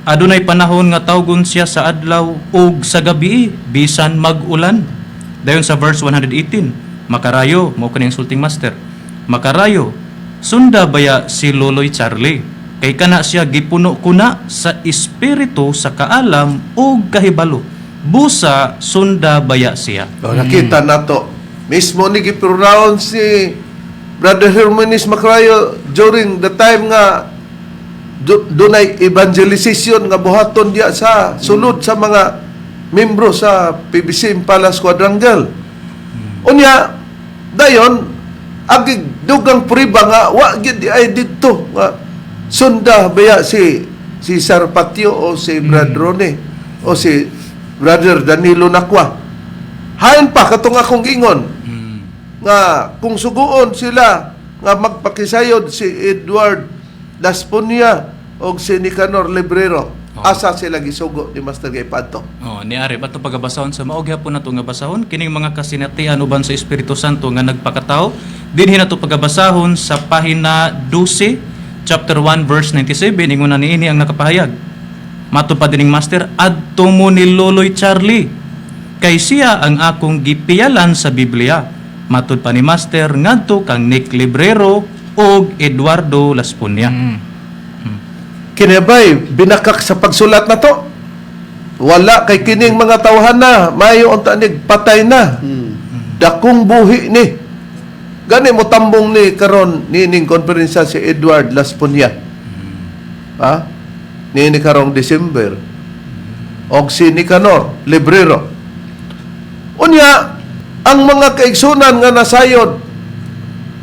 Adunay panahon nga tawgon siya sa adlaw ug sa gabi bisan mag-ulan. Dayon sa verse 118, "Makarayo," mao kani ang sulting Master. "Makarayo, sunda baya si Loloy Charlie? Kay kana siya gipuno kuna sa espiritu sa kaalam ug kahibalo. Busa sunda baya siya." Oh, nakita nato. Mismo ni gipronounce si Brother Hermogenes Macrayo during the time nga dunay evangelization nga buhaton diya sa sulod sa mga membro sa PBC Palace Quadrangle. Unya dayon agig dugang priba nga wa gid ay didto nga sunda baya si si Sir Patio o si Brad Rone o si Brother Danilo Nakwa. Hain pa katong akong ingon nga kung suguon sila nga magpakisayod si Edward Laspunia o si Nicanor Librero, asa sila gisugo ni Master Gay Padto? Oh, ni Areb, ato pagabasahon sa mao gihapon nato nga basahon kining mga kasinatian uban sa Espiritu Santo nga nagpakatao. Dinhi nato pagabasahon sa pahina 12, chapter 1, verse 97. Ingon na niini ang nakapahayag. Mato pa dining Master, "Adto mo ni Loloy Charlie. Kay siya ang akong gipiyalan sa Biblia." Matud pa ni Master ngadto kang Nick Librero ug Eduardo Laspunia. Kinabay binakak sa pagsulat na to? Wala, kay kining mga tawhan na mayo unta nig patay na. Dakong buhi ni. Gani mo tambong ni karon nining konferensya si Edward Laspunia. Ha? Niini karong December. Og si Nicanor Librero. Unya, ang mga kaigsunan nga nasayod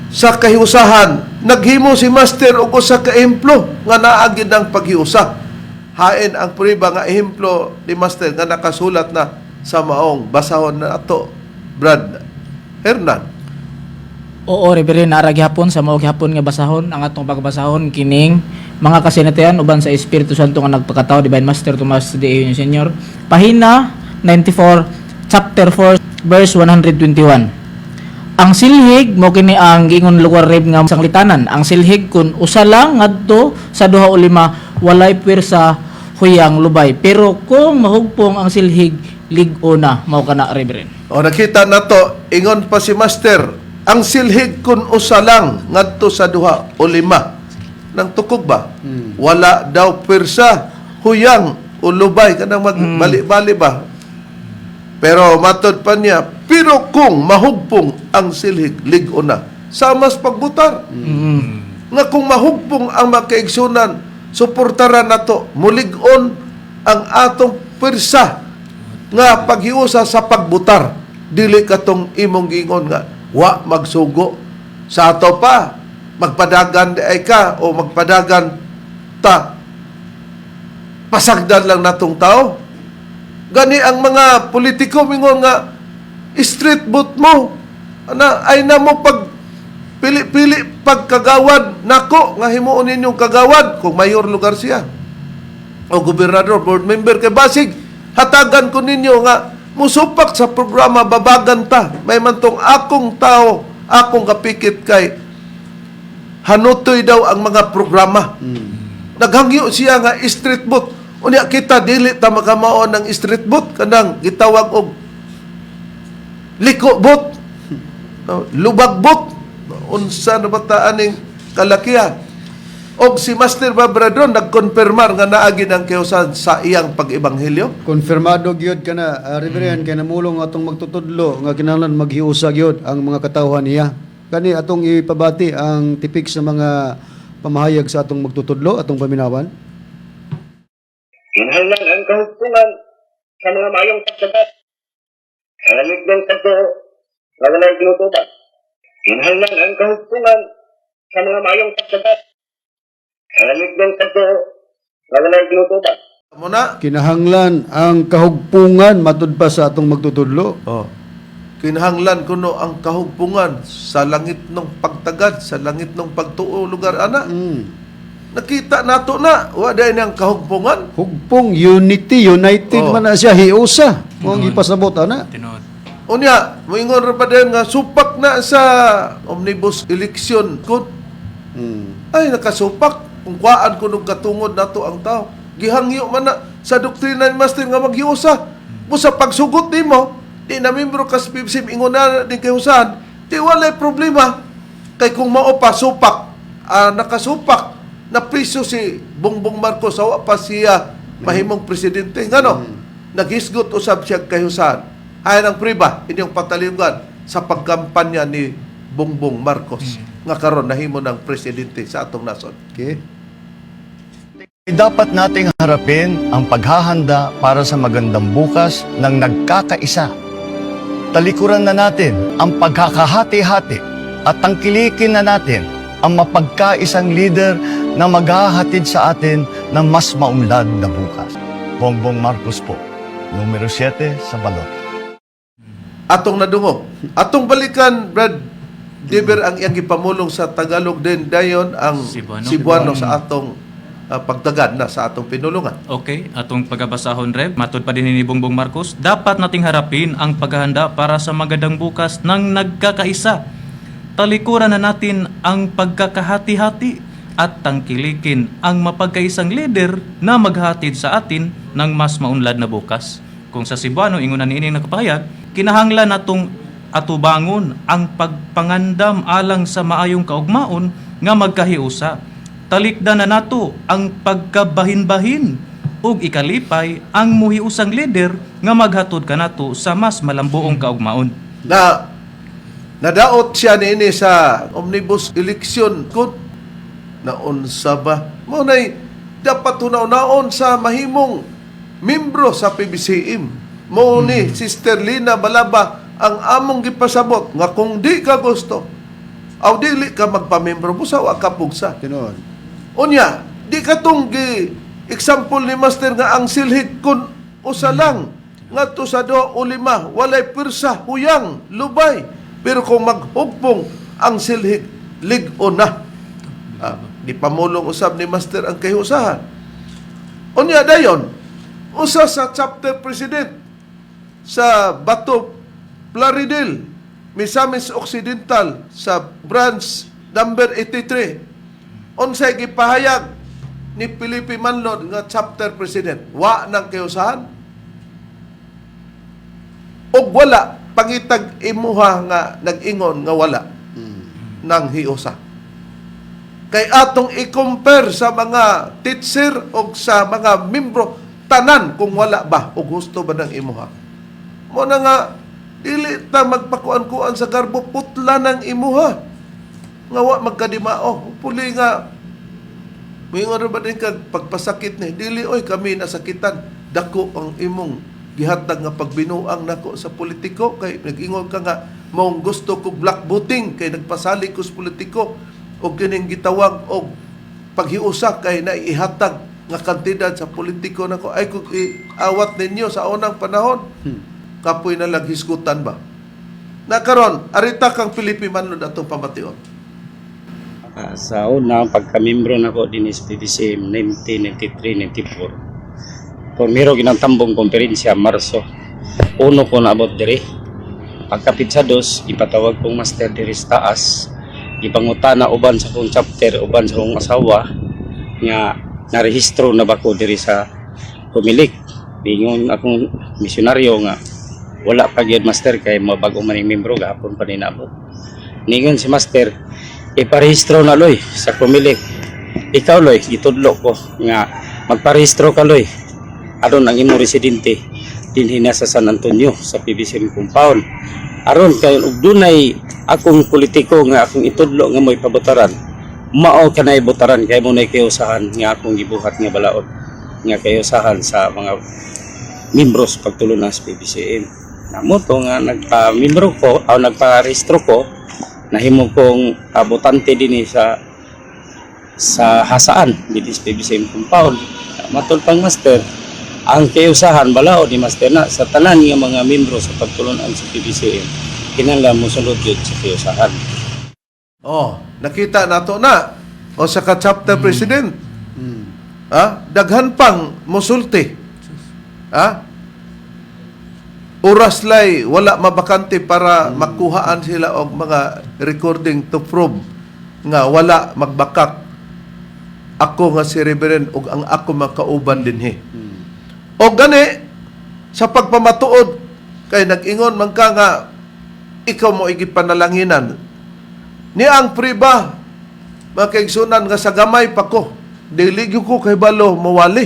sa kahiusahan, naghimo si Master og usa ka ehemplo nga naa gid ang paghiusa. Hain ang priba nga ehemplo ni Master nga nakasulat na sa maong basahon na ato, Brad Hernan? Oo, Reverend, naara gihapon sa mao gihapon nga basahon ang atong pagbasahon kining mga kasinatian uban sa Espiritu Santo nga nagpakatao, Divine Master Tomas D. Eugenio Senior. Pahina 94, chapter 4, verse 121. Ang silhig mo kini ang giingon lugar, Reb, nga sanglitanan. Ang silhig kun usa lang ngadto sa duha o lima, walay puwersa, huyang, lubay. Pero kung mahugpong ang silhig, lig-o na. Mao kana, Reverend. O nakita na to, ingon pa si Master, ang silhig kun usa lang ngadto sa duha o lima. Nang tukog ba? Wala daw pwersa, huyang o lubay, kanang magbali-bali ba? Pero matod pa niya, pero kung mahugpong ang silhig, lig-o na. Samas pagbutar. Nga kung mahugpong ang makaigsunan, suportaran nato, mulig-on ang atong pwersa nga paghiusa sa pagbutar. Dili katong imong giingon nga wa magsugo sa ato pa, magpadagan di ay ka o magpadagan ta, pasagdan lang natong tao. Gani ang mga politiko mingon nga street vote mo ana ay na mo pag pili-pili pagkagawad nako nga himuon ninyong kagawad kung mayor lugar siya o gobernador, board member, kay basig hatagan ko ninyo nga musupak sa programa, babagan ta, may man tong akong tao, akong kapikit, kay hanutoy daw ang mga programa. Naghangyo siya nga street vote. Unya kita dili ta makamao ng street vote, kanang gitawag og liko vote, no, lubag vote, unsa na ba ta aning kalakihan. Og si Master Babradon nagkonfirmar nga naagi ng kahiusan sa iyang pag-ebanghelyo. Konfirmado gyud kana, Reverend, kay namulong atong magtutudlo nga kinahanglan maghiusa gyud ang mga katawhan niya. Kani atong ipabati ang tipik sa mga pamahayag sa atong magtutudlo, atong paminawan. Kinahanglan ang kahugtungan sa mga mayong pagsabat. Ang ng pagtuo nga walay ginutuban. Kinahanglan ang kahugtungan sa mga mayong pagsabat. Ang ng pagtuo nga walay ginutuban. Muna. Kinahanglan ang kahugpungan matud pa sa atong magtutudlo. Oh. Kinahanglan kuno ang kahugpungan sa langit ng pagtagad, sa langit ng pagtuo lugar ana. Nakita nato na wa dai ang kahugpungan. Hugpong, unity, united Oh. man na siya, hiusa. Mo ang ipasabot ana. Tinuod. Unya, moingon ra pa dayon nga supak na sa omnibus election code. Ay nakasupak kung kuaan kuno katungod nato ang tao. Gihangyo man na sa doktrina ni Master nga maghiusa. Busa pagsugot nimo, di na membro ka sa PBCM ingon na din kahiusahan, di walay problema. Kay kung mao pa supak, nakasupak na priso si Bongbong Marcos awa pa siya mahimong presidente. Ngano? Naghisgot usab siya kahiusahan. Ay ang priba inyong patalinggan sa pagkampanya ni Bongbong Marcos nga karon nahimo ng presidente sa atong nasod. Okay. Dapat nating harapin ang paghahanda para sa magandang bukas ng nagkakaisa. Talikuran na natin ang pagkakahati-hati at tangkilikin na natin ang mapagkaisang leader na maghahatid sa atin ng mas maunlad na bukas. Bongbong Marcos po, numero 7 sa balota. Atong nadungog. Atong balikan, Brad Dever, ang iyang gipamulong sa Tagalog din dayon ang Cebuano. Cebuano sa atong pagdagan na sa atong pinulungan. Okay, atong pagabasahon, Rev, matud pa din ni Bongbong Marcos, dapat nating harapin ang paghahanda para sa magandang bukas ng nagkakaisa. Talikuran na natin ang pagkakahati-hati at tangkilikin ang mapagkaisang leader na maghatid sa atin ng mas maunlad na bukas. Kung sa Cebuano, ingon na niini nakapahayag, kinahanglan natong atubangon ang pagpangandam alang sa maayong kaugmaon nga magkahiusa. Talikdan na nato ang pagkabahin-bahin ug ikalipay ang muhiusang leader nga maghatod kanato sa mas malambuong kaugmaon. Na nadaot siya niini sa omnibus election code na unsa ba mo nay dapat hunaw-naon sa mahimong membro sa PBCM mo ni Sister Lina Balaba ang among gipasabot nga kung di ka gusto aw dili ka magpamembro busa wa ka pugsa. Tinuod. Unya, di ka tong gi example ni Master nga ang silhig kun usa lang ngadto sa 2 o 5, walay pirsa, huyang, lubay. Pero kung maghugpong ang silhig, lig-o na. Di pamulong usab ni Master ang kahiusahan. Unya dayon, usa sa chapter president sa Bato Plaridel, Misamis Occidental sa branch number 83. Unsay gipahayag ni Felipe Manlod nga chapter president? Wa nang kahiusahan? Og wala pangitag imuha nga nag-ingon nga wala nang hiusa. Kay atong i-compare sa mga teacher o sa mga membro tanan kung wala ba o gusto ba ng imuha. Mo na nga dili ta magpakuan-kuan sa garbo, putla ng imuha. Nga wa magkadimao. Puli nga moingon ra ba din kag pagpasakit ni dili oy kami nasakitan, dako ang imong gihatag nga pagbinuang nako sa politiko kay nag-ingon ka nga maong gusto ko black voting kay nagpasali ko sa politiko og kining gitawag og paghiusa kay naihatag nga kantidad sa politiko nako ay kung iawat ninyo sa unang panahon kapoy na lang hisgutan ba na karon arita kang Felipe Manlod atong pamation. Sa una, pagka-membro na ko din sa PBCM 1993-94. Primero ginang tambong konferensya, Marso. Uno ko naabot diri. Pagka pitsa dos, ipatawag kong master diri sa taas. Ipangutana uban sa kong chapter, uban sa kong asawa nga narehistro na ba ko diri sa Kumilik. Bingon akong misyonaryo nga wala pa gyud, master, kay mabago man yung membro gahapon pa ni naabot. Ningon si master, iparehistro na loy sa Kumilik. Ikaw, Loy, gitudlo ko nga magparehistro ka, Loy. Aron ang imong residente dinhi na sa San Antonio sa PBCM compound. Aron kay og dunay akong politiko nga akong itudlo nga mo'y pabotaran. Mao kanay botaran kay mo nay kayusahan nga akong gibuhat nga balaod nga kayusahan sa mga membros pagtulunan sa PBCM. Namo to nga nagpa-membro ko o nagpa-rehistro ko, nahimo kong botante dinhi sa hasaan dinhi sa PBCM compound. Matol pang Master, ang kayusahan balaod ni Master na sa tanan nga mga membro sa pagtulunan sa PBCM kinahanglan mosunod gyud sa kayusahan. Oh, nakita nato na o sa ka chapter president. Ha? Daghan pang mosulti. Ha? Oras lay wala mabakante para makuhaan sila og mga recording to prove nga wala magbakak ako nga si Reverend ug ang ako makauban dinhi. O gani sa pagpamatuod kay nag-ingon man ka nga ikaw mo igipanalanginan ni ang priba mga kaigsunan nga sa gamay pa ko, dili gyud ko kay balo mawali.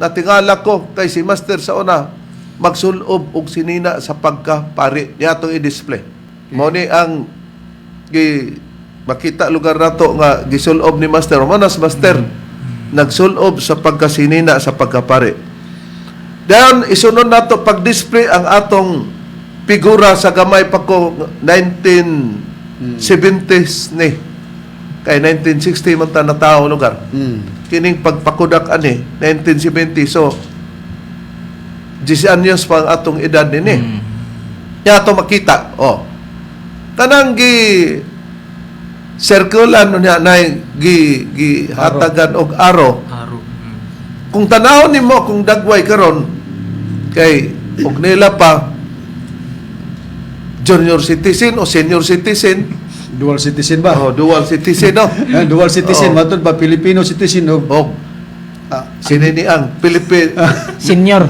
Natingala ko kay si Master sa una magsulob og sinina sa pagkapari niya atong i-display. Mao ni ang gi makita lugar nato nga gisulob ni Master. Manas Master nagsulob sa pagkasinina sa pagkapari. Dayon isunod nato pag-display ang atong figura sa gamay pa ko, 1970s ni. Kay 1960 man ta natawo lugar. Kining pagpakudak ani 1970, so 10 anyos pa ang atong edad nini. Nya ato makita. Oh. Kanang gi circulan niya na gi gi hatagan og arrow. Aro. Kung tanawon nimo kung dagway karon kay og nila pa junior citizen o senior citizen. Dual citizen ba? Oh, dual citizen, no? Eh, dual citizen, Oo. matod ba Filipino citizen o Og sinini ang Pilipin Senior.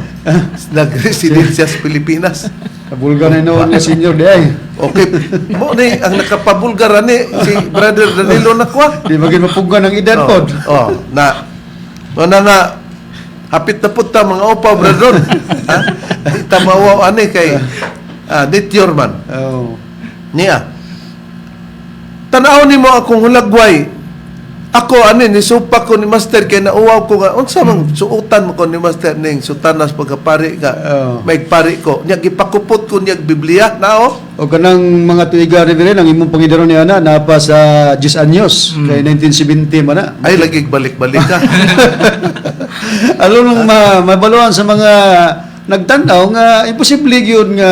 nagresidensya sa Pilipinas. Kabulgar na noon nga senior di ay. Okay, mo ni ang nakapabulgar ani si Brother Danilo Nakwa. Di maging mapuggan ang edad Oh, pod. oh, na. No na nga hapit na pud ta mga upaw, brother. Ha? Di ta mawaw ani kay nature man. Oh. Niya. Tanaw nimo akong hulagway. Ako ani nisupak ko ni Master kay nauwaw ko nga unsa mang suotan mo ko ni Master ning sutanas pagkapari nga Oo. may pari ko. Nya gipakupot ko niya Biblia nao. O kanang mga tuiga, Reverend, ang imong pangidaron ni ana napa sa 10 anyos kay 1970 man na. Ay lagi balik-balik ka. Alo nung mabaluan sa mga nagtan-aw nga imposible gyud nga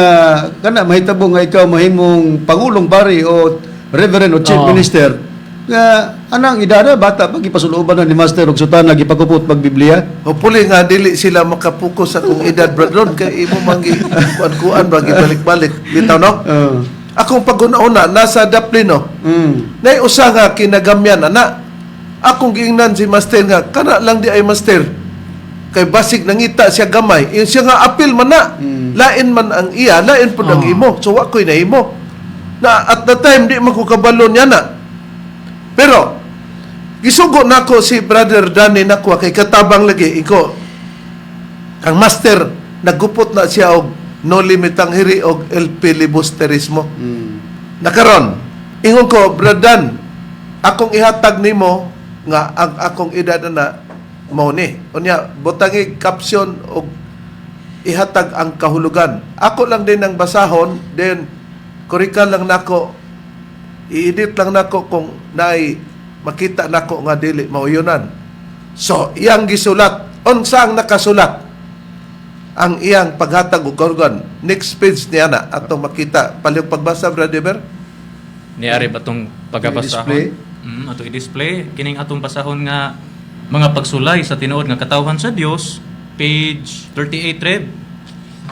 kana mahitabo nga ikaw mahimong pangulong pari o reverend o chief minister nga anang idara bata pa gipasuloban na ni Master og sutana, gipakupot pag Biblia. Hopefully nga dili sila makapokus sa kong edad, brother, kay imo man gi kuan-kuan ba balik-balik bitaw, no. Oo. Akong paguna-una nasa Daplino. Nay usa nga kinagamyan ana. Akong giingnan si Master nga kana lang di ay Master. Kay basig nangita siya gamay. Yung siya nga apil man na. Lain man ang iya, lain pud ang imo. So wa ko'y nahimo. Na at the time di man ko kabalo niya na. Pero gisugo nako si Brother Danny Nakwa kay katabang lagi iko. Ang Master nagupot na siya og no limit ang hiri og el filibusterismo. Nakaron, ingon ko, Brother Dan, akong ihatag nimo nga ang akong edad na mao ni. Unya, butangi caption og ihatag ang kahulugan. Ako lang din ang basahon, then korika lang nako, i-edit lang nako kung naay makita nako nga dili mauyunan. So, iyang gisulat. Unsa ang nakasulat? Ang iyang paghatag og kahulugan. Next page niya na atong makita. Palihog pagbasa, Brother Eber. Niari ba tong pagabasahon? I-display? Ato i-display kining atong basahon nga mga pagsulay sa tinuod nga katawhan sa Dios, page 38, Rev.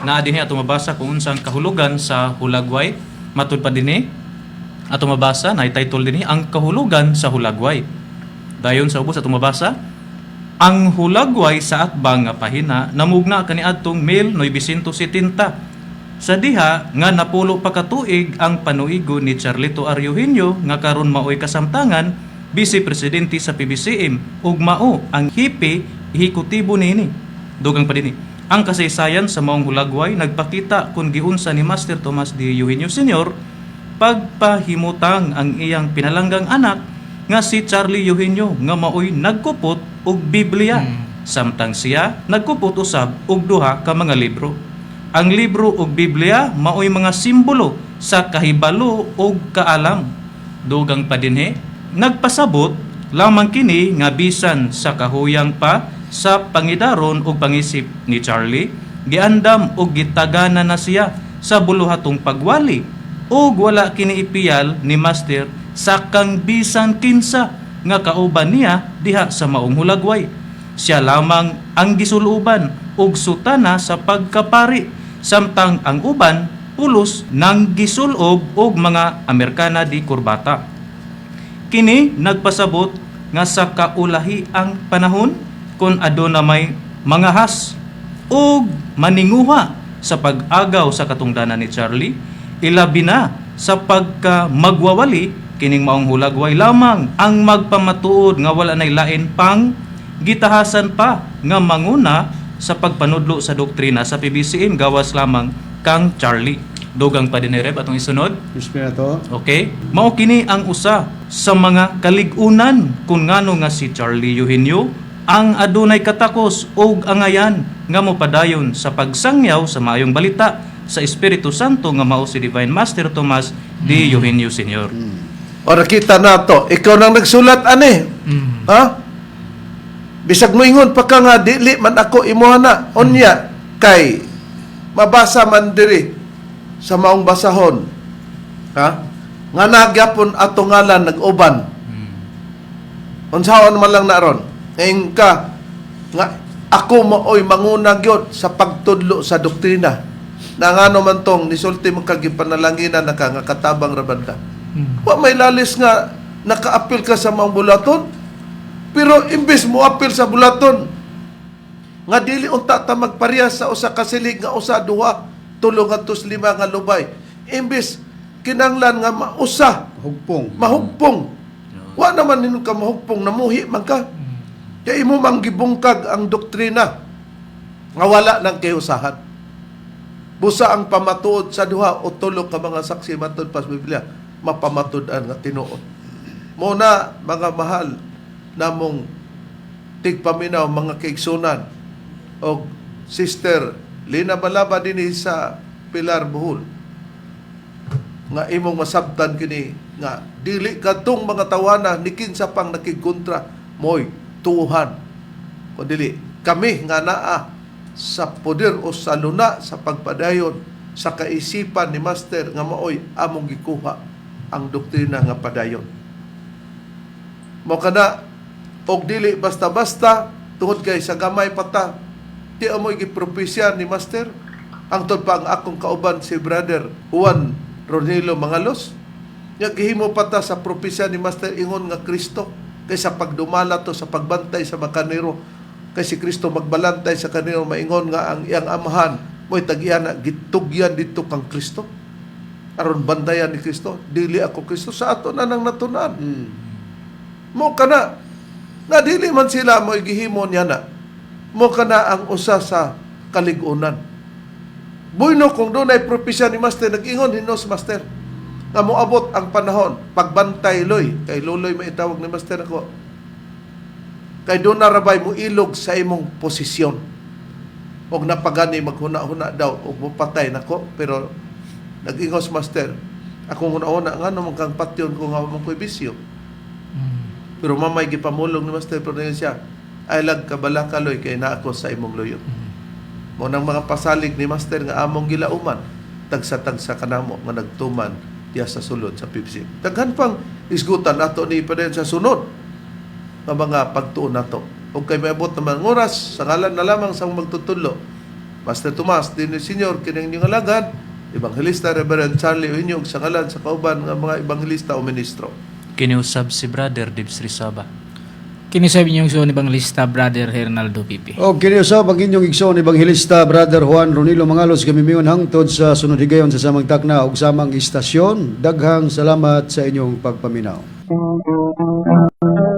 Naa dinhi ato mabasa kung unsa ang kahulugan sa hulagway. Matud pa dinhi ato mabasa na title dinhi, ang kahulugan sa hulagway. Dayon sa ubos ato mabasa ang hulagway sa atbang nga pahina namugna kaniadtong 1970 sa diha nga napulo pa ka tuig ang panuigo ni Charlito R. Eugenio nga karon maoy kasamtangan. Vice Presidente sa PBCM ug mao ang hepe ehekutibo niini. Dugang pa dinhi. Ang kasaysayan sa maong hulagway nagpakita kung giunsa ni Master Tomas D. Eugenio Sr. pagpahimutang ang iyang pinalanggang anak nga si Charlie Eugenio nga maoy nagkupot og Biblia, samtang siya nagkupot usab og duha ka mga libro. Ang libro ug Biblia maoy mga simbolo sa kahibalo ug kaalam. Dugang pa dinhi, nagpasabot lamang kini nga bisan sa kahuyang pa sa pangidaron ug pangisip ni Charlie, giandam ug gitagana na siya sa buluhatong pagwali ug wala kini ipiyal ni Master sa kang bisan kinsa nga kauban niya diha sa maong hulagway. Siya lamang ang gisuluban ug sutana sa pagkapari, samtang ang uban pulos nang gisulob og mga Amerikana di kurbata. Kini nagpasabot nga sa kaulahi ang panahon kung aduna may mangahas ug maninguha sa pag-agaw sa katungdanan ni Charlie, ilabi na sa pagka magwawali, kining maong hulagway lamang ang magpamatuod nga wala nay lain pang gitahasan pa nga manguna sa pagpanudlo sa doktrina sa PBCM gawas lamang kang Charlie. Dugang pa din, Reb, atong isunod. Espiritu. Okay? Mao kini ang usa sa mga kalig-unan kung ngano nga si Charlie Eugenio ang adunay katakos og angayan nga mopadayon sa pagsangyaw sa maayong balita sa Espiritu Santo nga mao si Divine Master Tomas D. Eugenio Sr. O nakita na to, ikaw nang nagsulat ani. Ha? Bisag moingon pa ka nga dili man ako imuha na. Unya kay mabasa man diri sa maong basahon. Ha? Nga nagyapon ato ngalan nag-uban. Unsaon man lang na ron. Ngayon ka nga ako maoy manguna gyud sa pagtudlo sa doktrina. Na ngano man tong nisulti man kag gipanalanginan na ka nga katabang ra banda. Wa may lalis nga nakaapil ka sa mga bulaton. Pero imbes mo apil sa bulaton nga dili unta ta magparehas sa usa ka silig nga usa, duha, tulo ngadto sa lima nga lubay. Imbes kinanglan nga mausa Hugpong. Mahugpong. Wa naman nino ka mahugpong, namuhi man ka. Kaya imo mang gibungkag ang doktrina nga wala nang kiusahan. Busa ang pamatuod sa duha o tulo ka mga saksi matud pa sa Biblia, mapamatud-an nga tinuod. Mo na mga mahal namong tigpaminaw, mga kaigsunan og Sister Lina Balaba dinhi sa Pilar, Bohol, nga imong masabtan kini nga dili kadtong mga tawana ni kinsa pang nakigkontra moy tuhan, kun dili kami nga naa sa poder o sa luna sa pagpadayon sa kaisipan ni Master nga maoy among gikuha ang doktrina nga padayon mo kana og dili basta-basta, tungod kay sa gamay pata ti amoy gipropesya ni Master. Hangtod pa ang akong kauban si Brother Juan Ronilo Mangalos nga gihimo pata sa propesya ni Master ingon nga Kristo kay sa pagdumala to sa pagbantay sa makanero, kay si Kristo magbalantay sa kanero, maingon nga ang iyang amahan mo'y tag-iya na gitugyan didto kang Kristo aron bantayan ni Kristo. Dili ako Kristo, sa ato na nang natunan. Mo kana nga dili man sila mo gihimo niya na. Mo kana ang usa sa kalig-unan. Bueno kung dunay propesya ni Master, nag-ingon hinos Master nga moabot ang panahon pagbantay loy, kay luloy maitawag ni Master ako, kay doon na rabay mo ilog sa imong posisyon og napagani maghuna-huna daw og mopatay nako. Pero nag-ingos Master, akong huna-huna nga man kang patyon kung nga mo ko'y bisyo. Pero mamay gipamulong ni Master, pero niya siya ay lag kabalaka loy kay naa ako sa imong luyo. Mo nang mga pasalig ni Master nga among gilauman, tagsa-tagsa kanamo nga nagtuman diya sa sulod sa PBC. Daghan pang isgutan ato ni padayon sa sunod nga mga pagtuon nato. Ug kay maabot naman ang oras, sa ngalan na lamang sa magtutudlo, Master Tomas, din ni Senior, kining inyong alagad, Evangelista Reverend Charlie Eugenio, ug sa ngalan sa kauban nga mga evangelista o ministro. Kiniusab si Brother Dibs Rizaba. Kini sa inyong igsoon Evangelista Brother Hernaldo Pipi. O kini usab ang inyong igsoon Ebanghelista Brother Juan Ronilo Mangalos, gamimingon hangtod sa sunod higayon sa samang takna ug samang istasyon. Daghang salamat sa inyong pagpaminaw. Thank you.